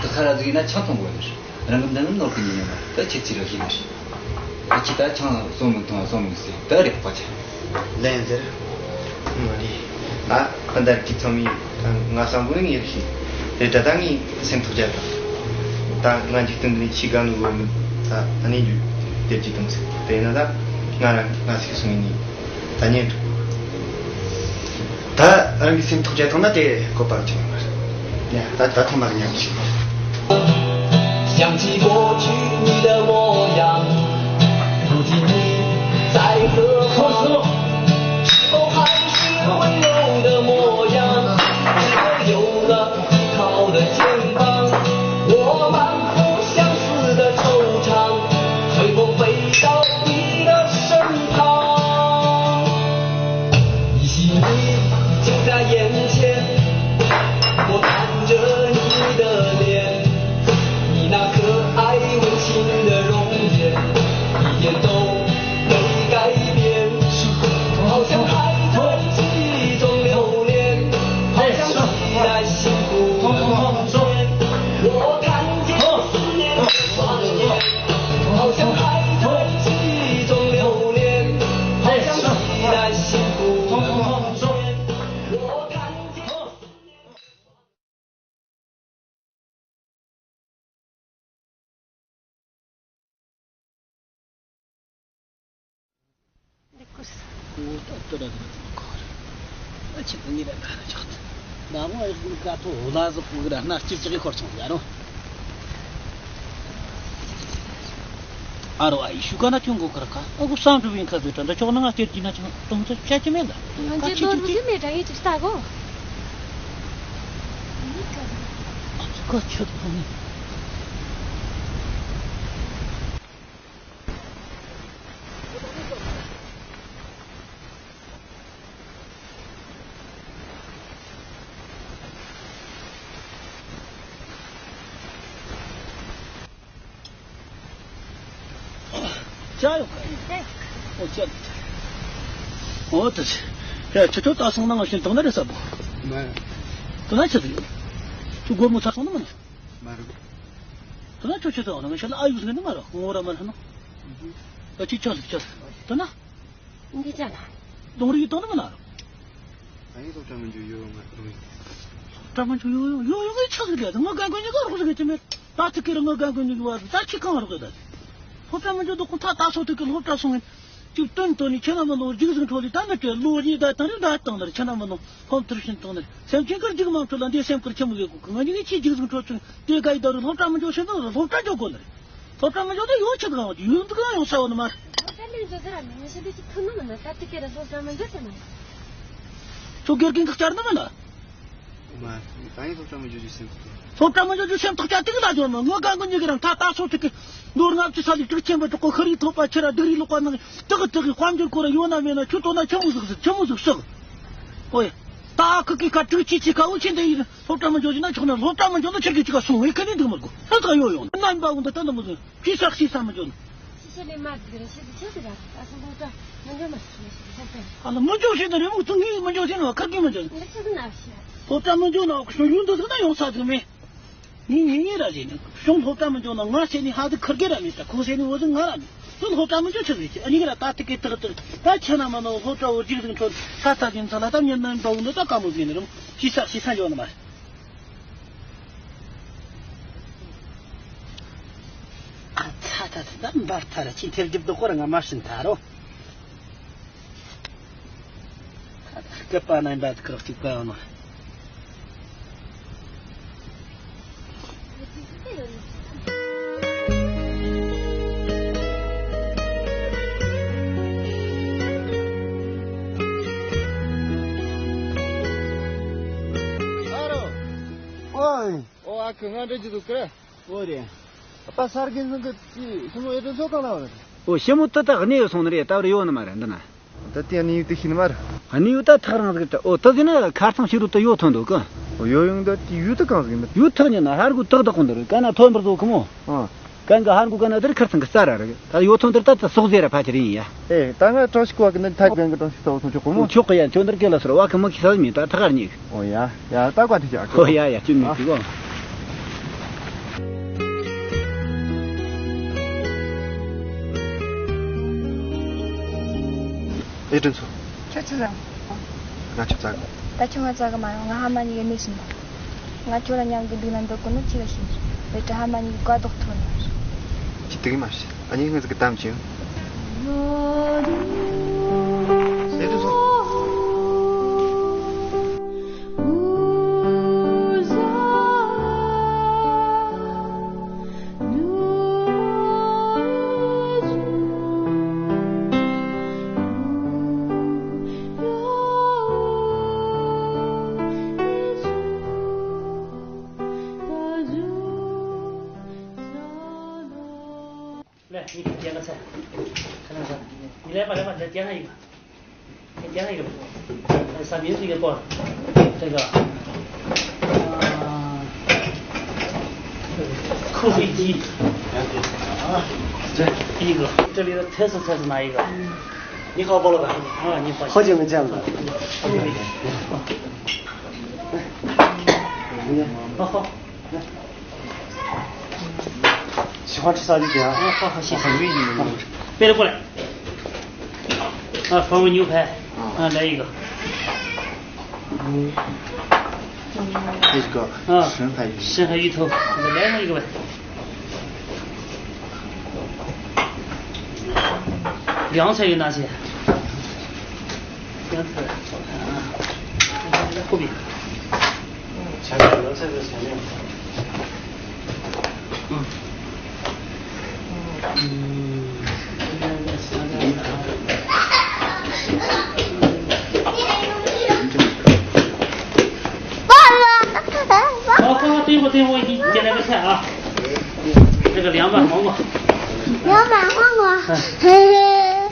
ད་ཁ་ར་ཟིག་ཡིན་ན་ཆང་འཐུང་དགོས་ནི་རེད། རང་གི་མདུན་ནོར་གི་ཉིན་ཡོད་མ་ད་ཁྱེད་ཚིག་ར་ཤེས་ནི་རེད། ད་ཁྱེད་ད་ཆང་སོང་མི་འཐུང་སོང་མི་ཟེར་ད་རེད་པ་ཆ། ལན་ཟེར། མ་རེད། ད་ཁ་འདར་གྱི་ཚང་མི་ང་བསམ་པོ་ངེས་རེད་ཤེས། དེ་ད་ད་ངས་སེམས་ཐག་བཅད་དང་། ད་ང་འཇིག་རྟེན་འདི་ནས་ཆེས་དགའ་ནི་བོ་མིན་ད་ཨ་ནེ་རྒྱུ་དེབ་ཀྱི་དང་ཟེར་དེ་ན་ད་ང་རང་ང་ཚིག་སོང་ངེས་ནི། ད་ཉན་ཐུབ། ད་རང་གི་སེམས་ཐག་བཅད་ཐུབ་ན་དེ་གོ་བར་བྱུང་ཡོད་པ་རེད། ཡ་ད་ད་ཐོག་མར་ཉམས་ཞིག་ཡང་གཅིག་པོ་ཆུ་མི་ལ་འོ་ཡང་། རུ་ཏི་ནི་ 一点都没改变，好像还在记忆中流连，好像依然幸福的光线。我看见思念的双眼，好像还在记忆中流连，好像依然幸福的光线。我看见思念的 ཨ་རོ་ཨ་ཡི་ཤུ་ག་ན་ཁྱོད་མགོ་ཁར་ཁ་ཨ་ཁུ་སང་གྲུབ་ཡིན་ཁ་བོད་དྲ་འདྲ་ཆོག་ན་ང་སྟེར་གྱིན་ན་ཆང་བཏུང་ཚེ་བྱ་གྱི་མེད་ལ། ང་ཚོའི་ལོ་རྒྱུས་མེད་དྲ་ངས་ཅིག་ལྟ་གོ། ཨ་ཁུ་ཁ་ཆོད་ཐོང་ནི། ཅག་ཡོང་ག་ཨོ་ཅག་ཨོ་ད་ཅི་ཡ་ཁྱེད་ཚོ་ད་སོང་ན་ང་ཤིན་དང་ན་རེ་ས་བོ་མ་ད་ན་ཆི་ཟིག་ཡོད་ཁྱོད་སྒོར་མོ་ཚ་སོང་ན་མ་ན་མ་རེད་ད་ན་ཁྱོད་ཁྱེད་ཚོ་ང་ཤ་ལ་ཨ་ཡུག་ཟིག་ན་མ་རེད་ངོ་ར་མ་རེད་ན་ད་ཅི་ཅག་ཟིག་ཅག་ཟིག་ད་ན། འདི་ཅག་ལ། གདོང་རིས་གཏོང་ནི་མིན་ན། ཨ་ཡིན་སློབ་གྲྭ་མི་འཇུག་ཡོད་ཡོད་ང་གདོང་རིས། སློབ་གྲྭ་མི་འཇུག་ཡོད་ཡོད་ཡོད་ཡོད་ཆགས་ཀྱི་རེད། ང་རྒན་རྒོན་གཉིས་ཀ་རོགས་ཟེར་གི་མེད། ད་ཚིག་གི་རེད། ང་རྒན་རྒོན་གཉིས་ཀ་བ་ད་ཁྱི་གང་རོགས་གི་ད། སློབ་གྲྭ་མི་འཇུག་འདུག་ཁོང་ད་ད་སོ་དུ་གི་སློབ་གྲྭ་སོང་ངས་ཅིག་སྟོན་དོ་ནི་ཁྱེད་རྣམ་པ་ནོར་རྒྱུགས་ཟིག་འཕྲོ་ལི་ད་ནི་ཀྱེ་ལོ་གཉིས་ད་དང་རི་ད་བཏང་ནི་རེད། ཁྱེད་རྣམ་པ་ནོར་ཧོམ་ཐུར་ཤིན་བཏང་ནི་རེད། སེམས་ཅན་ཀར་རྒྱུགས་མང་འཕྲོ་ལ་འདི་སེམས་ཀར་ཁྱི་མི་དགོས་གོ་ང་གཉིས་ནི་ཁྱི་རྒྱུགས་ཟིག་འཕྲོ་ཚུན་དེ་ག་ཡི་ད་རུ་སློབ་གྲྭ་མི་འཇུག་ཤིན་ཏུ་སློབ་གྲྭ་འཇོག་དགོས་ནི་རེད། སློབ་གྲྭ་མི་འཇོག་ན་ཡོང་ཆེད་གང་ཡོང་འདུག་ཡང་ཡོང་ས་བོ་ནི་མ་རེད། སློབ་གྲྭ་མི་འཇོག་ཟེར་ར་མི་ངེས་ཤེས་འདི་ཅི་ཐུབ་ནི་མིན་ན་ད་དེ་སྐད་ར་སློབ་གྲྭ་མི་འཇོག་ཟེར་མ་རེད། ཁྱོད་དགེ་རྒན་གི་བསྐྱར་ནི་མིན་ན། མ་རེད། ད་ཡིན་སློབ་གྲྭ་མི་འཇོག་རྒྱུ་སེམས་ཐག་སློབ་གྲྭ་མི་འཇོག་རྒྱུ་སེམས་ཐག་ཆ་དེ་གི་ལ་འཇོག་ནི་ངོ་དགའ་མགོ་ཉིད་ཀྱི་རང་ད་ད་སོ་ཐིག་གི་མདོ་སྔ་ཕྱི་ས་ལི་དྲུག་ཆེན་པོ་དྲུག་གོ་ཤི་རི་ཐོབ་པ་ཁྱི་ར་སྡུག་རི་ལོག་པ་ནང་དག་དག་གི་དཔལ་འབྱོར་ཁོ་ར་ཡོད་ན་མེད་ན་ཁྱོད་དོ་ན་ཆི་མོ་ཟིག་ཟིག་ཆི་མོ་ཟིག་ཟིག་ཨོ་ཡ། ད་ཁུ་གི་ཁ་དྲུག་ཅི་ཅི་ཁ་འུ་ཆེན་དེ་ཡིན། སློབ་གྲྭ་མི་འཇོག་རྒྱུ་ན་ཆོག་ན་སློབ་གྲྭ་མི་འཇོག་ན་ཁྱེད་ཀྱི་ཅི་ག་སོང་བའི་ཁ་ནས་འདུག་མི་དགོས་ཧ་ད་ཡོད་ཡོང་རྣམ་པ་འོང་ད་ད་འདི་མི་འདུག་ཕྱི་ས་ཕྱི་ས་མི་འཇོག་ན། ཕྱི་ས་ལས་མ་འདུག་རེད་ཤི་ཟི་ཆེ་ཟི་ར་ད་སོང་སློབ་གྲྭ་མི་འཇོག་མ་སོང་ཟི་ཟི་ཟི་ཨ་ལ་མི་འཇོག་ཤེས་ན་རེ་མོ་ཚང་ངས་མི་འཇོག་ཤེས་ན་ཁར་གི་མི་འཇོག་འདི་ཆི་ཟི་ན་ཤི་སློབ་གྲྭ་མི་འཇོག་ན་ཤོ་ཡུན་འདི་ཟིག་ན་ཡོང་ས་ཟིག་མེད། ངས་ངེས་ངེས་ར་ཟེར་ནས་གཞུང་སློབ་གྲྭ་མི་འཇོག་ན་ང་ཟེར་ནས་ཧ་ཟི་ཁར་གི་ར་མེད་ད་ཁོ་ཟེར་ནས་འོ་ཟི་ང་ར་མེད་ཁོ་སློབ་གྲྭ་མི་འཇོག་ཆི་ཟིག་ཨ་ནི་གི་ར་ད་དེ་གི་དག་དག་ད་ཆི་ན་མ་ན་སློབ་གྲྭ་འོ་རྒྱུགས་ཟིག་འཕྲོ་ད་ད་དེ་ཚ་ལ་ད་ཉན་ན་འདྲ་འོ་འདི་ད་དཀའ་མོ་ཟིག་ནི་རུང་ཤི་ས་ཤི་ས་འཇོག་ནི་མ་རེད། ཨ་ཚ་ད་ད་ད་འབར་ཐ་ར་ཅི་ཐེར་རྒྱབ་ཏུ་ཁོ་ར་ང་མ་ཤིན་ཐ་རོ། ད་ད་སྐད་པ་ན་འབར་ཁུར་གཅིག་པ་ཡོང་ན། ཨ་རོ། ཨོའི། ཨོ་ཨ་ཁུ་ང་འདྲ་ཅི་འདུག་གི། ཨོ་རེད། ཨ་ཕ་གསར་རྒན་ཚང་གི་ཅི་ཞི་མོ་ཨེ་ཏོ་ཚོ་གང་ལ་བ་རེད། ཨོ་ཞི་མོ་དེ་ད་གནས་ཡོད་སོང་ནི་རེད། ད་བར་ཡོད་ནི་མ་རེད་འདི་ན། ད་དེ་གནས་ཡུལ་དེ་ཤེས་ནི་མ་རེད། གནས་ཡུལ་ད་ཐག་རིང་ཟིག་རེད། ཨོ་དེ་ཟིན་ན་ཁ་ཚང་ཕྱི་རུ་དུ་ཡོད་ཐོན་འདུག་གི། ཨོ་ཡོད་ཡོང་ད་དེ་ཡུལ་དེ་གང་ཟིག་ཡིན་ད། ཡུལ་ཐག་ཉེ་ན་ཧར་གུ་དག་དག་གོ་འདི་རེད། ག་ན་ཐོན་པར་བཟོ་གི་མོ། ཨ། གན་གི་ཧར་གུ་ག་ན་དེར་ཁར་ཚང་གི་རྩ་ར་རེད། ད་ཡོད་ཐོན་དེར་ད་ད་སོག་ཟེར་ར་ཕ་ཆེ་རིང་ཡ། ཨེ་ད་ང་ཀྲང་ཞིག་གོ་གི་ནི་ཐད་གན་གི་ཀྲང་ཞིག་ད་བོ་ཐོན་ཆོག་གོ་མོ། ཆོག་གི་ཡ། ཁྱོད་འདིར་སྐད་ལ་སོར་བ་གི་མི་ཁི་ས་མི་ད་ཐག་གར་ཉེ་གི། ཨོ་ཡ་ཡ་ད་ཀ་དེ་ཅག་ཨོ་ཡ་ཡ་ཅུ་མི་ཅི་གོ། ཨེ་ཀྲིན་ཚོ། ཁྱོད་ཚོ་ལ། ང་ཁྱོད་ཙག་གི། ད་ཁྱོད་ང་ཙག་གི་མ་ཡོང་། ང་ཧ་མ་ཉིད་ཀྱི་གནས་སུ་འདུག་ང་ཁྱོད་ལ་མཉམ་གི་འདུག་ན་འདུག་གོ་ནི་ཅི་ལ་ཤེས་ནི་རེད། དེ་འདྲ་ཧ་མ་ཉིད་ཀྱི་བཀའ་ལྡོག་ཐོག་ནས། ཅི་དེ་གི་མ་ཤེས། ཨ་ནི་ངས་ཟིག་གི་གཏམ་བྱིན། ཨེ་ཀྲིན་ཚོ། ལས་ཉིད་ཀྱི་རྒྱལ་ཁ་ཚད། ཁ་ན་ས། ཉི་ལས་པ་ལས་པ་ལས་རྒྱལ་ཁ་ཡིན། རྒྱལ་ཁ་ཡིན། ས་མིན་ཟིག་གི་པོ། དེ་ག་ཁུ་ཧི་ཇི། 第一个，这里的特色菜是哪一个？你好，包老板。啊，你好。好久没见了。好好。喜欢吃啥就点啊。啊，好好，谢谢。啊，背着过来。啊，方焖牛排。啊，来一个。嗯。这个啊，深海鱼。深海鱼头，再来上一个呗。凉菜有哪些？凉菜，啊，后面。前面凉菜在前面。嗯。嗯。好，好，好，等一会儿，等一会儿，我给你点两个菜啊。这个凉拌黄瓜。凉拌黄瓜。嗯。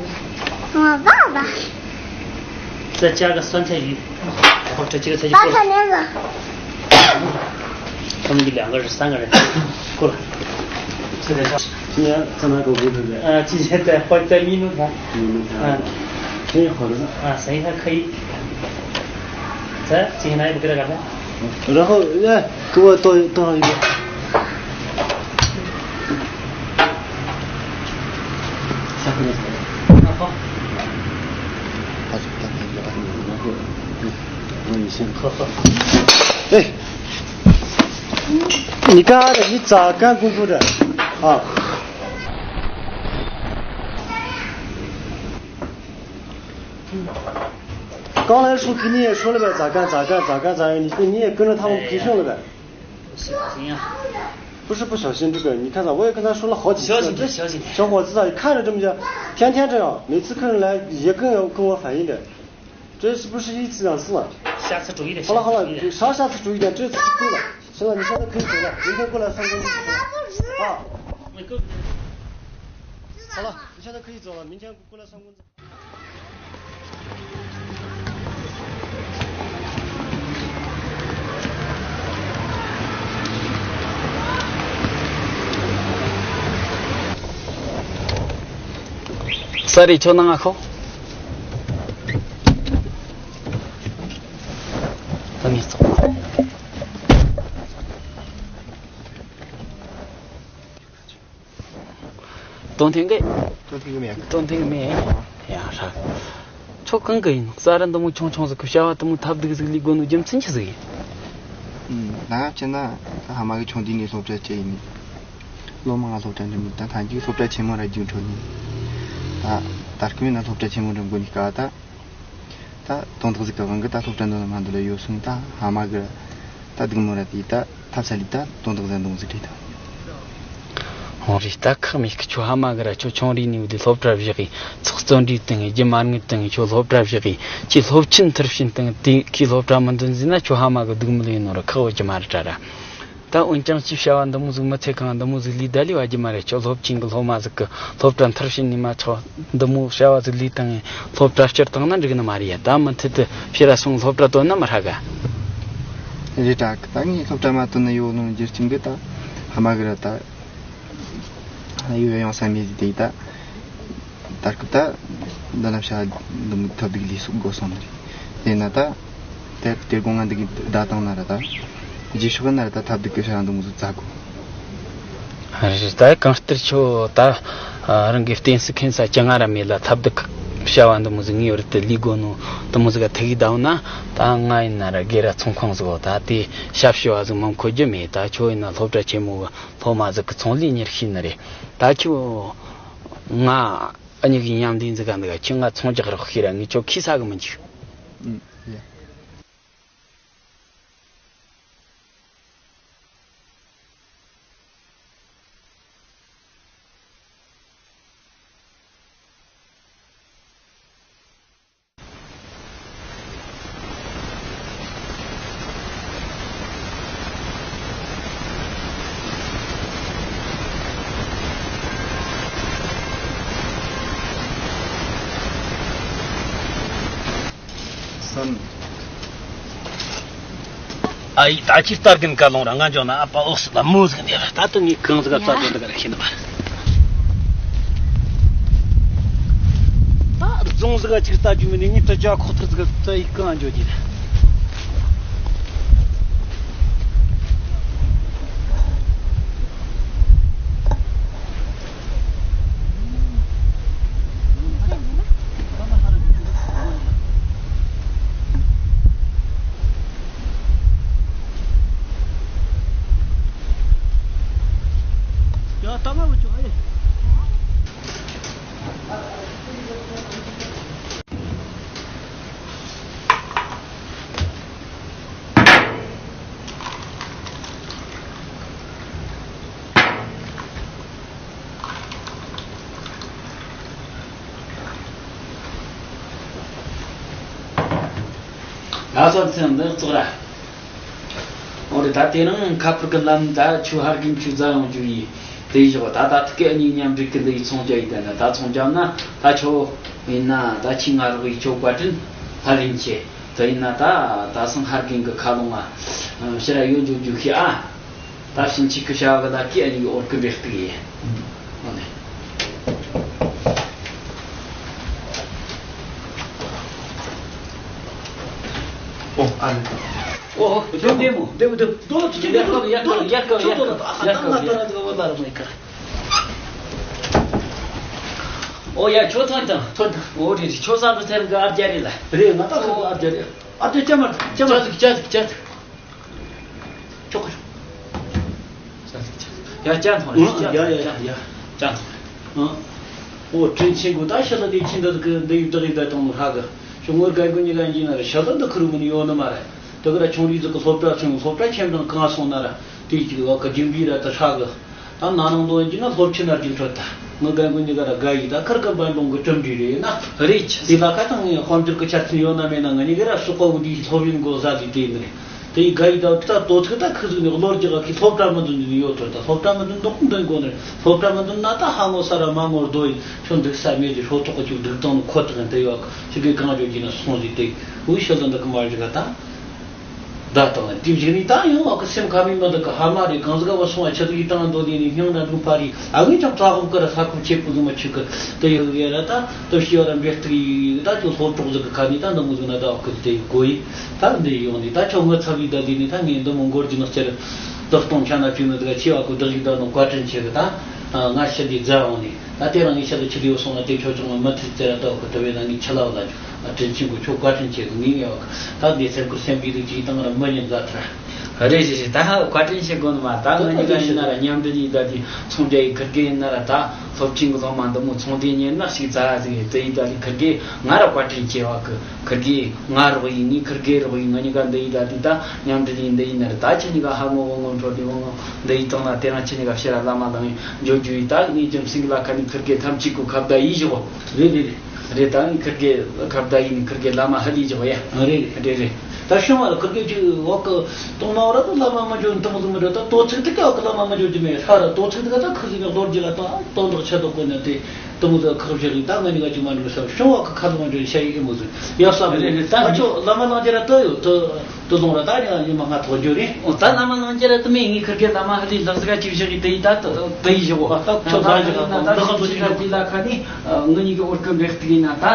我爸爸。再加个酸菜鱼。好，这几个菜就够了。八块钱子。他们就两个人，三个人，够了。吃点啥？今天在哪搞活动的？呃，今天在，在米弄团。米弄团。嗯。生意好着呢。啊，生意还可以。这今天来一个给他干啥？然后，哎，给我倒，倒上一个。下回再来。啊，好。他说他那个，然后，嗯，然后你先。好，好。哎，你干啥的？你咋干功夫的？啊。 刚才说给你也说了呗，咋干咋干咋干咋样，你你也跟着他们培训了呗。不是不行啊。不是不小心，这个你看看，我也跟他说了好几次了，小心点，小心点。小伙子啊，看着这么讲，天天这样，每次客人来也跟跟我反映的，这是不是一次两次了？下次注意点。好了好了，下次注意点。啥下次注意点？这次是够了。行了，你现在可以走了，明天过来算工资。啊。那个。好了，你现在可以走了，明天过来算工资。 ས་རེད། ཁྱོད་ནང་ང་ཤོག་ད་ངས་ཚོགས། སྟོན་ཐེངས་གི། སྟོན་ཐེངས་གི་མེད། སྟོན་ཐེངས་གི་མེད། ཡ་ཧྲ། ཁྱོད་གང་གི་ཡིན། གསར་རུ་འདི་མོ་ཆུང་ཆུང་ཟིག་གི་བྱ་བ་འདི་མོ་ཐབས་སྡུག་ཟིག་ལས་དགོས་ནོ་རྒྱུ་མཚན་ཅི་ཟིག་ཡིན། ད་སྤྱིར་ན་ད་ཕ་མ་གི་ཆུང་དུས་ནས་སློབ་གྲྭ་བཅུ་ཡིན། ལོ་མང་ང་སློབ་གྲྭ་འགྲིམས་ཡིན། ད་ཐམས་ཅད་སློབ་གྲྭ་ཆེན་མོ་ར་རྒྱུགས་འཕྲོད་ནས། ད་ད་སྐབས་ཡིན་ན་སློབ་གྲྭ་ཆེན་མོ་འགྲིམ་དགོས་ནི་སྐབས་ད། ད་དོན་དག་ཟིག་གི་དབང་གིས་ད་སློབ་གྲྭ་འདི་ལ་མ་འདི་ལ་ཡོད་སོང་། ད་ཕ་མ་གི་ད་སྡུག་མོ་ར་དེ་ད་ཐབས་ས་ལི་ད་དོན་དག་ཟན་དོན་ཟིག་རེད་ད། འོང་རེད། ད་ཁག་མེད་གི། ཁྱོད་ཕ་མ་གི་ར་ཁྱོད་ཆུང་རིགས་ནས་བུ་དེ་སློབ་གྲྭ་བཞག་གི། ཚོགས་བརྩོན་འགྲུས་བཏང་གི། རྒྱུ་མ་དངུལ་བཏང་གི། ཁྱོད་སློབ་གྲྭ་བཞག་གི། ཁྱོད་སློབ་ཆེན་མཐར་ཕྱིན་བཏང་གི། དེ་ཁྱོད་སློབ་གྲྭ་མི་འདོན་ཟེར་ན་ཁྱོད་ཕ་མ་གི་སྡུག་མི་ལ་ཡིན་ནོ་ར་ཁག་བོ་རྒྱུ་མ་རེད་དྲ་ར། ད་འོན་ཀྱང་ཅི་བྱ་བ་འདི་མོ་ཟིག་མི་ཚེ་གང་འདི་མོ་ཟིག་ལས་ད་ལས་བ་རྒྱུ་མ་རེད། ཁྱོད་སློབ་ཆེན་གི་སློབ་མ་ཟིག་གི་སློབ་གྲྭ་མཐར་ཕྱིན་ནས་མ་ཆོག་འདི་མོ་བྱ་བ་ཟིག་ལས་བཏང་ངས་སློབ་གྲྭ་བསྐྱུར་བཏང་ན་འགྲིག་ནི་མ་རེད་ཡ། ད་མུ་མཐུད་དུ་ཕྱིར་ར་སོང་སློབ་གྲྭ་བཏོན་ན་མི་ཧྲ་ག། རེད་དྲ་གི། ད་ངས་སློབ་གྲྭ་མ་བཏོན་ན་ཡོད་ལོང་རྒྱུ་རྐྱེན་གི་ད་ཕ་མ་གི་ར་ད་ཡོད་ཡང་ས་མེད་ཟིག་དེ་ད། ད་སྐབས་ད་འདི་ལ་བྱ་འདི་མོ་ཐབས་སྡུག་ལས་སོགས་དགོས་སོང་ནི་རེད། དེས་ན་ད་དེར་དེར་དགོང་ང་འདི་གི་བརྡ་བཏང་ན་ར་ད་རྗེས་ཕྱོགས་ན་ར་ད་ཐབས་སྡུག་གི་བྱ་འདི་མོ་ཟིག་བཙལ་དགོས། རེད། ད་གང་ལྟར་ཁྱོད་ད་རང་གི་བསྟེན་སྲིད་མཁན་ས་ཅི་ང་ར་མེད་ལ་ཐབས་སྡུག་གི་བྱ་བ་འདི་མོ་ཟིག་ངེས་པར་དུ་ལས་དགོས་ནོ་འདི་མོ་ཟིག་ག་ཐུག་གི་བསྡད་ན། ད་ང་ཡིན་ན་ར་སྒེར་ར་ཚོང་ཁང་ཟིག་འོ་ད་དེ་ཞབས་ཞུ་བ་ཟིག་མི་མཁོ་རྒྱུ་མེད། ད་ཁྱོད་ཡིན་ན་སློབ་གྲྭ་ཆེན་མོ་གི་སློབ་མ་ཟིག་གི་ཚོང་ལས་གཉེར་ཤེས་ནི་རེད། ད་ཁྱོད་ང་ཨ་ཉི་གི་མཉམ་འདུས་འཛི་ག་འདི་ག་ཁྱོད་ང་ཚོང་རྒྱག་རོགས་ཤེས་ར། ངས་ཁྱོད་ཁས་ས་གི་མི་འཇིག་ཨུམ། ཡ། ཨ་ཡི་ད་ཁྱི་ལྟར་གིན་ཀ་ལོང་ར་ང་འཇོག་ན་ཨ་ཕ་འོག་སི་ལ་མོ་ཟིག་འདེབས་ར། ད་དུ་ངས་གང་ཟིག་ཨ་ཙག་ཙོ་འདི་ག་ར་ཤེས་ནི་མ་རེད། ཟིག་ག་ཅིག་ལྟ་རྒྱུ་མིན་ནས། ངས་དྲི་ཆ་ཁོག་ཐག་ཟིག་ཏུ་ཡིག་གང་འཇོག་རྒྱུ་རེད། ཡ་ད་མ་བུ་ཆུ་ཨེ། ང་ཚོ་ཚན་འདི་བཙོག་ར། འོ་རེད། ད་དེ་རིང་ཁ་པར་གི་ལམ་ད་ཆུ་ཧར་གིན་ཆུ་རྫ་ཡོང་རྒྱུ་ཡིན། དེ་ཡིན་ཞོག་ད་ད་ཐུག་གི་གཉིས་མཉམ་འབྲེལ་གི་འདི་ཡི་ཚོང་རྒྱག་ཡིན། ད་ན་ད་ཚོང་རྒྱག་ན་ད་ཆོ་ཡིན་ན་ད་ཆི་ང་རོགས་ཡི་ཆོ་བཀའ་དྲིན་ཧ་ལིན་ཆེ། དེ་ཡིན་ན་ད་ད་སང་ཧར་གིན་གི་ཁ་ལོང་ང་ཕྱིར་ཡོང་འཇུག་རྒྱུ་ཤི་ཨ། ད་ཕྱིན་ཆད་ཀི་བྱ་བ་ལ་ཀི་ཨ་ནི་ཡི་འོར་ཀི་འབྲེག་ཏི་ཡེ། ཨོ་ནི། ཨོ་ཨ་ནི། ཨོ་ཨོ་ཅོ་འདེ་མོ་འདེ་མོ་འདེ་མོ་འདོ་ཅི་འདེ་མོ་འདོ་ཡ་ཡ་ཡ་ཅོ་འདོ་ལ་ད་ཨ་ད་ང་ད་ར་ང་ད་ར་ང་ད་ར་ང་ད་ར་ང་ད་ར། ཨོ་ཡ་ཅོ་ཐོན་དང་ཐོན་དང་། ཨོ་རེད་རེད། ཅོ་ས་འདི་ཐེར་གི་ཨ་རྒྱ་རེད་ལ། རེད་ང་ད་ཁ་ཨ་རྒྱ་རེད། ཨ་དེ་ཅ་མ་ཅ་མ་ཅ་ཅ་ཅ། ཆོག་གི། ཡ་ཅ་ཐོང་རེད། ཡ་ཡ་ཡ་ཡ། ཅ་ཐོང་རེད། ཨོ་དྲིན་ཆེན་གོ། ད་ཤ་ལ་དེ་ཁྱི་འདི་གི་འདི་ཡི་བདག་ཡི་བདག་དང་ནོ་ཧ་གི་ཤོ་ངོར་ག་གོ་ཉི་ག་ཡིན་ན་ར་ཤ་ལ་འདི་ཁུར་མི་ནི་ཡོད་ནི་མ་རེད། དེ་གི་ར་ཆུང་རིགས་ཟིག་གི་སློབ་གྲྭ་ཚུན་སློབ་གྲྭ་ཁྱིམ་དང་གང་སོང་ན་ར་དེ་ཅིག་བ་གི་རྒྱུན་པའི་ར་དུ་ཧྲ་གི། ད་ན་ནང་དོན་གྱི་ན་སློབ་ཆེན་ན་རྒྱུན་འཕྲོད་ད། ངི་ག་གོ་ཉི་ག་ར་ག་ཡི་ད་ཁར་གི་འབའ་འབྲོང་གི་གྲུབ་འབྲས་རེད་ན། རེད་ཆ། དེ་ལ་ཁ་དང་ངའི་དཔལ་འབྱོར་གི་ཆ་རྐྱེན་ཡོད་ན་མེད་ན་ང་གཉིས་ཀ་ར་སོག་པ་བུ་དེའི་སློབ་ཡོན་འགོ་ཟ་དེ་དེ་ནི་རེད། དེ་ཡི་ག་ཡི་ད་ད་དོ་ཚིག་ད་ཁུ་ཟིག་ནི་བློ་རྒྱག་གི་སློབ་གྲྭ་མི་འདུག་ནི་ཡོད་དོ། ད་སློབ་གྲྭ་མི་འདུག་འདོག་འདོན་གོ་ནི་རེད། སློབ་གྲྭ་མི་འདུག་ན་ད་ཧ་ངོ་ས་ར་མ་ངོ་རྡོ་ཡི་ཁྱོད་འདུག་ས་མེད་དེ་ཧྲོ་ཐོག་གི་ཅིག་འདུག་སྟངས་ནི་ཁོ་ཐག་ཡིན། དེ་ཡོད་གི་ཅིག་གི་གང་བྱོ་གྱི་ན་སོང་ཟིག་དེ་འུ་ཤི་ལ་འདི་གི་མ་རྒྱག་ག་ད། ད་དང་དེ་བཞིན་ནི་ད་ཡང་བ་གི་སེམས་ཁ་མི་མ་འདུག་གི་ཧ་མ་རེད། གང་ཟིག་བ་སོང་བ་ཆི་ཟིག་ཡི་དང་འདོད་ལས་ནི་སྙིང་ན་འགྲོ་ཕ་རེད། ཨ་ངས་ཀྱང་བྲག་འོག་གི་ར་ས་ཁུག་ཆེ་པོ་ཟིག་མ་ཆུག་གི་དེ་ཡོད་ཡ་ར་ད་དུ་ཤི་བ་ར་འབྲེལ་གཏུག་ཡི་ད་ཁྱོད་སློབ་གྲོགས་ཟིག་གི་ཁ་ནས་ད་འདི་མོ་ཟིག་ན་ད་བ་གི་དེ་གོ་ཡི་ད་འདི་ཡོང་ནི་ད་ཁྱོད་ངི་ཚབ་ཡི་ད་དེ་ནི་ད་ངས་འདི་མོ་འགོར་གྱི་ནི་སྤྱིར་བདག་སྟོང་ཆ་ན་བཅུག་ནི་ཟིག་ཆེ་བ་གི་བདག་ཡི་ད་ནི་བཀའ་དྲིན་ཆེ་གི་ད་ང་ཤི་འདི་རྫ་འོང་ནི། ད་དེ་རང་གི་ཤ་དུ་ཆི་ལིའུ་སོང་ན་དེ་ཁྱོད་ཅང་མ་ཐུག་ཙེ་ར་ཏོག་གི་དུ་བས་ན་ངས་ཆ་ལག་ལ་དྲིན་ཆེན་གོ་ཁྱོད་བཀའ་དྲིན་ཆེ་གི་ངས་ངས་བ་ད་འདི་སེམས་ཁུར་སེམས་པའི་རིགས་ཅིག་དང་ར་མི་ཉན་ཛ་ཐ་ར། རེད་རེད་རེད། ད་ཧ་བཀའ་དྲིན་ཆེ་གོ་ནི་མ་ད་ང་གཉིས་ཀ་ཡིན་ན་ར་མཉམ་འབྲེལ་ཡིན་ད་དེ་ཚོང་རྒྱག་ཡི་ཁུར་གེ་ཡིན་ན་ར་ད་སློབ་ཆེན་གི་སློབ་མ་འདི་མོ་ཚོང་དེ་ཉན་ན་ཞིག་ཛ་ཟིག་ཡིན་དེ་ཡིན་ད་དེ་ཁུར་གེ་ང་ར་བཀའ་དྲིན་ཆེ་བ་གི། ཁུར་གེ་ང་རོགས་ཡིན། ངས་ཁུར་གེ་རོགས་ཡིན། ང་གཉིས་ཀ་འདི་ཡིན་ད་དེ་ད་མཉམ་འབྲེལ་ཡིན་འདི་ཡིན་ན་ར་ད་ཁྱེད་གཉིས་ཀ་ཧ་ངོ་བོ་ངོ་འཕྲོད་དེ་བོ་ངོ་འདི་ཡིན་བཏང་ན་དེ་རང་ཁྱེད་གཉིས་ཀ་ཕྱིར་ར་བླ་མ་ལང་ཡིན་འཇོ་རྒྱུ་ཡིན། ད་ངས་ཀྱང་སིང་ག་ལ་ཁ་ནས་ཁུར་གེ་ཐམས་ཅད་ཀུ་ཁ་བརྡ་ཡིན་ཞོག་རེད་རེད་རེད། རེད་ད་ངས་ཁུར་གེ་ཁ་བརྡ་ཡིན་ཁུར་གེ་བླ་མ་ཧ་ལས་ཞོག་ཡ། རེད་རེད་རེད། ད་ཤོང་བ་ལ་ཁུར་གེ་ཅིག་འོག་གི་གཏོང་མ་བ་ར་ད་བླ་མ་མ་འཇོ་ནི་དང་ཟིག་མི་འདྲ། ད་དོ་ཚིག་དེ་ཀ་འོག་གི་བླ་མ་མ་འཇོ་རྒྱུ་མེད་ཧ་ར། དོ་ཚིག་དེ་ཀ་ད་ཁུ་ཟིག་ནས་ལོ་རྒྱུ་ལ་ད་དོན་དག་ཆེ་དོག་གོ་ནས་དེ། དུ་མོ་ཟ་ཁག་བཞག་གི་ད་ང་གཉིས་ཀ་ཅིག་མ་འགྲོ་ས་ཤོང་བ་གི་ཁ་ལོ་མ་འགྲོ་ཤ་ཡི་ཨེ་མོ་ཟིག་ཡ་ས་རེད་རེད། ད་ཨ་ཅོ་བླ་མ་ལང་ཅེ་ར་ཏོ་ཡོད་ཏོ་ཏོ་ལོང་ར་ད་ནི་ཡི་མ་ང་ཐོག་འཇོ་རེད། ཨོ་ད་བླ་མ་ལང་ཅེ་ར་ཏོ་མེད་ངའི་ཁུར་གེ་བླ་མ་ཧ་ལས་ལག་ཟ་ག་ཅིག་བཞག་གི་དེ་ཡི་ད་དེ་ཡི་བཞག་གོ་ཨ་ད་ཁྱོད་ད་བཞག་ག་ད་ད་ཁ་ཐོག་ཅིག་འཇོ་དེ་ལ་ཁ་ནི་ང་གཉིས་ཀ་འོར་ཀི་འབྲེག་ཏི་ཡིན་ན་ད་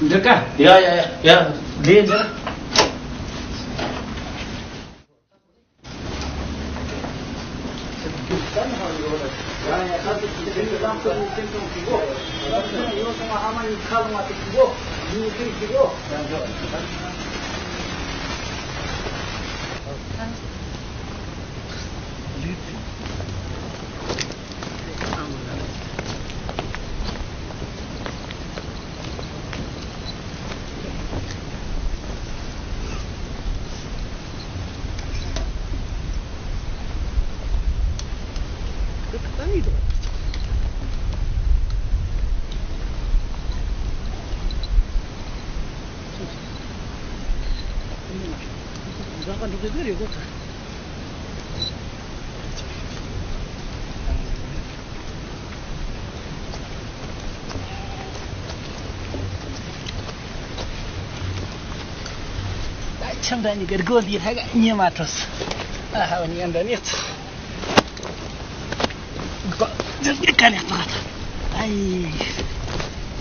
འདྲི་ཀ་ཡ་ཡ་ཡ་ཡ་ལས་འདི། ཁྱིམ་དང་གཉིས་ཀྱི་སྒོ་འདིའི་ལྷ་ག་ཉེ་མ་འཕྲོ་སོང་། ཨ་ཧ་ཉེ་འདི་ནས་ཚ། ག་ནས་ཚ་ད། ཨའི།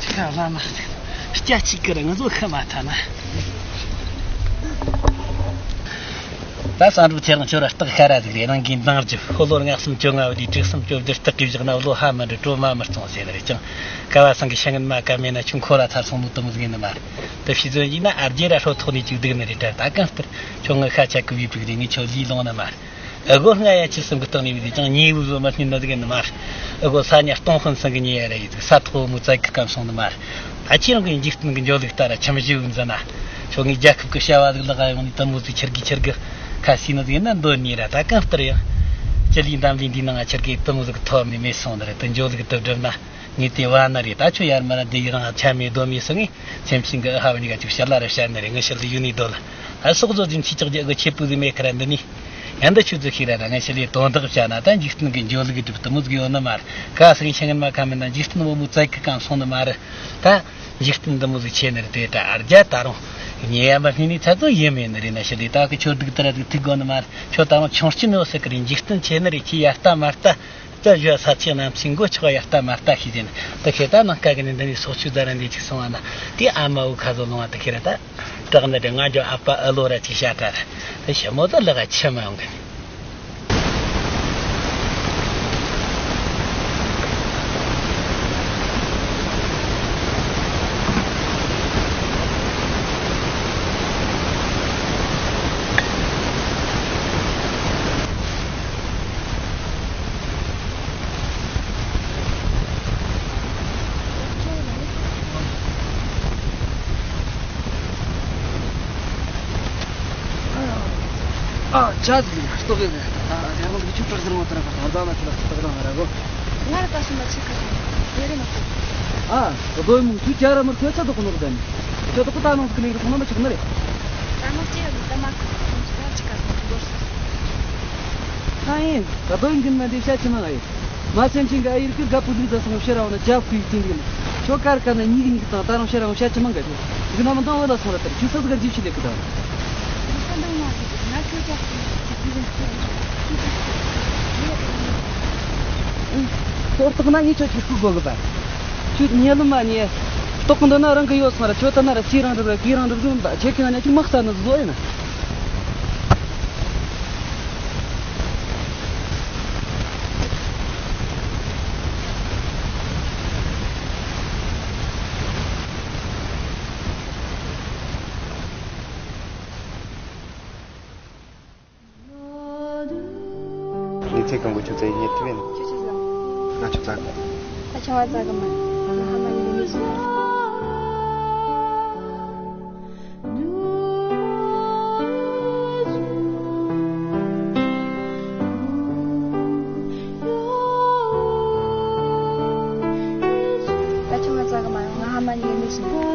ཁ་ལ་མ་ཚ། སྐྱ་གཅིག་གི་རིང་བཟོ་ཤི་མ་ཐལ་ན། ད་བསམ་གྲུབ་ཁྱེད་རང་ཁྱོད་ར་སྟག་ཤ་ར་ཟིག་རེད། རང་གིས་འདང་རྒྱབ། ཕོ་ལོ་ལྔ་གསུམ་བཅོ་ལྔ་བ་དེའི་དྲུག་གསུམ་བཅོ་བདུན་སྟག་གིས་བཞག་ན་བློ་ཧ་མི་འདྲི། གྲོ་མ་མི་གཙང་ཟེར་ནི་རེད་ཀྱང་། ཀ་བ་སང་གི་ཤ་ངན་མ་ཀ་མེད་ན་ཁྱོད་འཁོར་ར་ཚར་སོང་ནོ་དེ་མོ་ཟིག་ཡིན་ནི་མ་རེད། དེ་ཕྱི་ཚོད་ཡིན་ན་ཨར་རྒྱས་ར་ཧྲོ་ཐོག་ནས་ཅིག་སྡུག་ནི་རེད་དྲ། ད་གང་ལྟར་ཁྱོད་ངའི་ཤ་ཆ་གི་བའི་ཕྲུག་རེད། ངས་ཁྱོད་ལུས་ལོང་ནི་མ་རེད། ཨ་གོ་ལྔ་ཡ་ཁྱི་གསུམ་གི་སྟེང་ནས་བུད་དེ་ཀྱང་ཉེ་བུ་བཟོ་མ་སྙིང་ན་ཟིག་ནི་མ་རེད། ཨ་གོ་ས་ཉ་སྟོང་ཧོན་སང་གི་ཉེ་ཡ་ར་ཡི་ཟིག་ས་ཐོག་མོ་ཙག་གི་སྐམ་སོང་ནི་མ་རེད། ད་ཁྱེད་རང་གི་འཇིག་རྟེན་གི་འཇོ་ལུགས་ལྟ་ར་ཁྱིམ་གཞི་བུ་འཛིན་ན། ཁྱོད་ངའི་རྒྱལ་ཁབ་གི་བྱ་བ་ཟིག་ལག་ཡོང་ནི་དེ་མོ་ཟིག་ཁྱེར་གི་ཁྱེར་གི་ཁ་སི་ནི་ཟིག་ཡིན་ན་འདོད་ནི་ར། ད་གང་ལྟར་ཡང་སྤྱི་ལུས་འདམ་ལུས་འདི་ནང་ང་ཁྱེར་གི་དེ་མོ་ཟིག་ཐོབ་ནི་མེད་སོང་ནི་རེད། དེ་འཇོ་ལུགས་དེ་བསྒྲུབ་ན། ངས་དེ་བ་ན་རེད། ད་ཁྱོད་ཡར་མར་ར་འདི་ཡི་རང་ཆ་མེད་རྡོ་མེད་སོང་ངས་སེམས་ཤིང་གི་ཨ་ཧ་བ་ནི་ག་ཅིག་ཤར་ལ་ར་ཤར་ནི་རེད། ངི་ཤར་ལ་ཡུ་ནི་རྡོ་ལ་ཨ་སོག་བཟོ་ཅིན་ཆི་ཅག་རྒྱ་གི་ཆེ་པུ་ཟིག་མེད་ཁ་ར་འདི་ནི། ཡང་འདི་ཆུ་ཟིག་ཤིག་ར་ར་ངི་ཤར་ལས་དོན་དག་བྱ་ན་ད་འཇིག་རྟེན་གི་འཇོ་ལུགས་གི་སྒྲུབ་དུ་མོ་ཟིག་ཡོད་ནི་མ་རེད། ཀ་སང་ཤ་ངན་མ་ཁ་མེད་ན་འཇིག་རྟེན་བུ་མོ་ཙག་གི་གང་སོང་ནི་མ་རེད། ད་འཇིག་རྟེན་འདི་མོ་ཟིག་ཆེ་ནི་རེད། དེ་ད་ཨར་རྒྱ་ད་རུང་ཉེ་ཡ་མ་སྙིང་ནི་ཚ་ཚོ་ཡེ་མེད་ནི་རེད། ན་ཤར་ལས་ད་གི་ཁྱོད་སྡུག་དེ་ར་ཟིག་ཐུག་དགོ་ནི་མ་རེད། ཁྱོད་ད་རུང་ཆུང་སྐྱིན་ཡོད་སི་ཀི་རེད། འཇིག་རྟེན་ཆེ་ནི་རེད། ཁྱི་ཡ་ལྟ་མ་ལྟ། ད་བཞོ་ས་ཆེ་ནམ་སྲིན་མགོ་ཆག་ཡར་ལྟ་མར་ལྟ་ཤེས་ཀྱིན། ད་ཁྱེད་ད་ནང་ཀ་གི་ནི་འདི་ནས་སོག་ཆུ་ཛ་ར་འདི་ཅིག་སོང་བ་ན། དེ་ཨ་མ་འུ་ཁ་ཟོ་ལོང་བ་ད་ཁྱེད་ར་ད་བྲག་ནི་དེ་ང་ཇོ་ཨ་ཕ་ཨ་ལོ་ར་ཅིག་བཤད་གྲ་ར། ད་ཞི་མོ་ད་ལག་ཆི་མ་ཡོང་གི་ནི། ཨ་ཅག་ཟིག་ལྟོགས་གི་ཟེར། ད་ད་རྒྱལ་དབང་གི་ཆུ་བྲག་ཟེར་མོ་ཏར་ག་ད་ད་ན་ཆུ་ལ་ཏག་ན་ར་གོ། ང་ར་ད་སུ་མ་ཆེ་ཁ་ཡེ་རེ་མ་ཐུབ། ཨ་རྡོ་མོ་ཆུ་ཅ་ར་མར་ཐོས་ཚ་དོ་ཁོ་ནོ་གི་དན། ཆོ་དོ་ཁོ་ད་ནང་གི་ནི་ཁོ་ན་མ་ཆག་ན་རེ། ད་ནང་ཅེ་ཡོད་ད་མ་ཁོ་ཆུ་ད་ཆི་ཀ་སོང་གོ་སོང་། ཨ་ཡིན། ད་རྡོ་ཡིན་གི་ན་འདི་ཤ་ཆི་མ་ང་ཡིན། མ་སེམས་ཅན་ག་ཨ་ཡིར་ཀི་ག་པུ་ལུག་ཟ་སོང་ཤེ་ར་བ་ན་ཇབ་ཀི་ཡིག་ཏིང་གི་ན། ཁྱོ་ཀར་ཀ་ན་ཉིག་ཉིག་དང་ད་རང་ཤེ་ར་བ་ཤ་ཅི་མང་ག་ཅི། གི་ན་མ་འདང་བ་ལ་སོང་ར་ཏར་ཁྱུ་ས་ཟི་ག་ཇིབ་ཤི་ལེ་ཀི་དང་། གི་ས་འདང་མ་ཟི་གི་ན་ཁྱོ་ཇབ་ཀི་ཡིག་ཏིང་གི་ན། ཏོག་ཏོག་ན་ངས་ཁྱོ་ཁྱི་སྐུ་དགོ་གི་པ། ཁྱོད་ཉེ་ལམ་མ་ཉེ། ལྟོགས་འདོད་ན་རང་གི་ཡོད་སོང་ར་ཁྱོད་ད་ན་ར་ཚེ་རང་འགྲུབ་ར་གི་རང་འགྲུབ་རྒྱུ་མིན་པ་ཁྱེད་ཀྱི་ན་ཉ་ཁྱོད་མ་ས་ན་བཟོ་ཡིན་ན། ངས་ཚེ་གང་གི་ཆུ་ཚད་ཡིན་ཐུབ་ཡིན། ཆུ་ཆུ་ཟ། ང་ཆུ་ཚ་གི། ད་ཆང་བ་ཚ་གི་མ། ང་ཧ་མ་ཡིན་མི་ཤེས། ད་ཆང་བ་ཚ་གི་མ། ང་ཧ་མ་ཡིན་མི་ཤེས།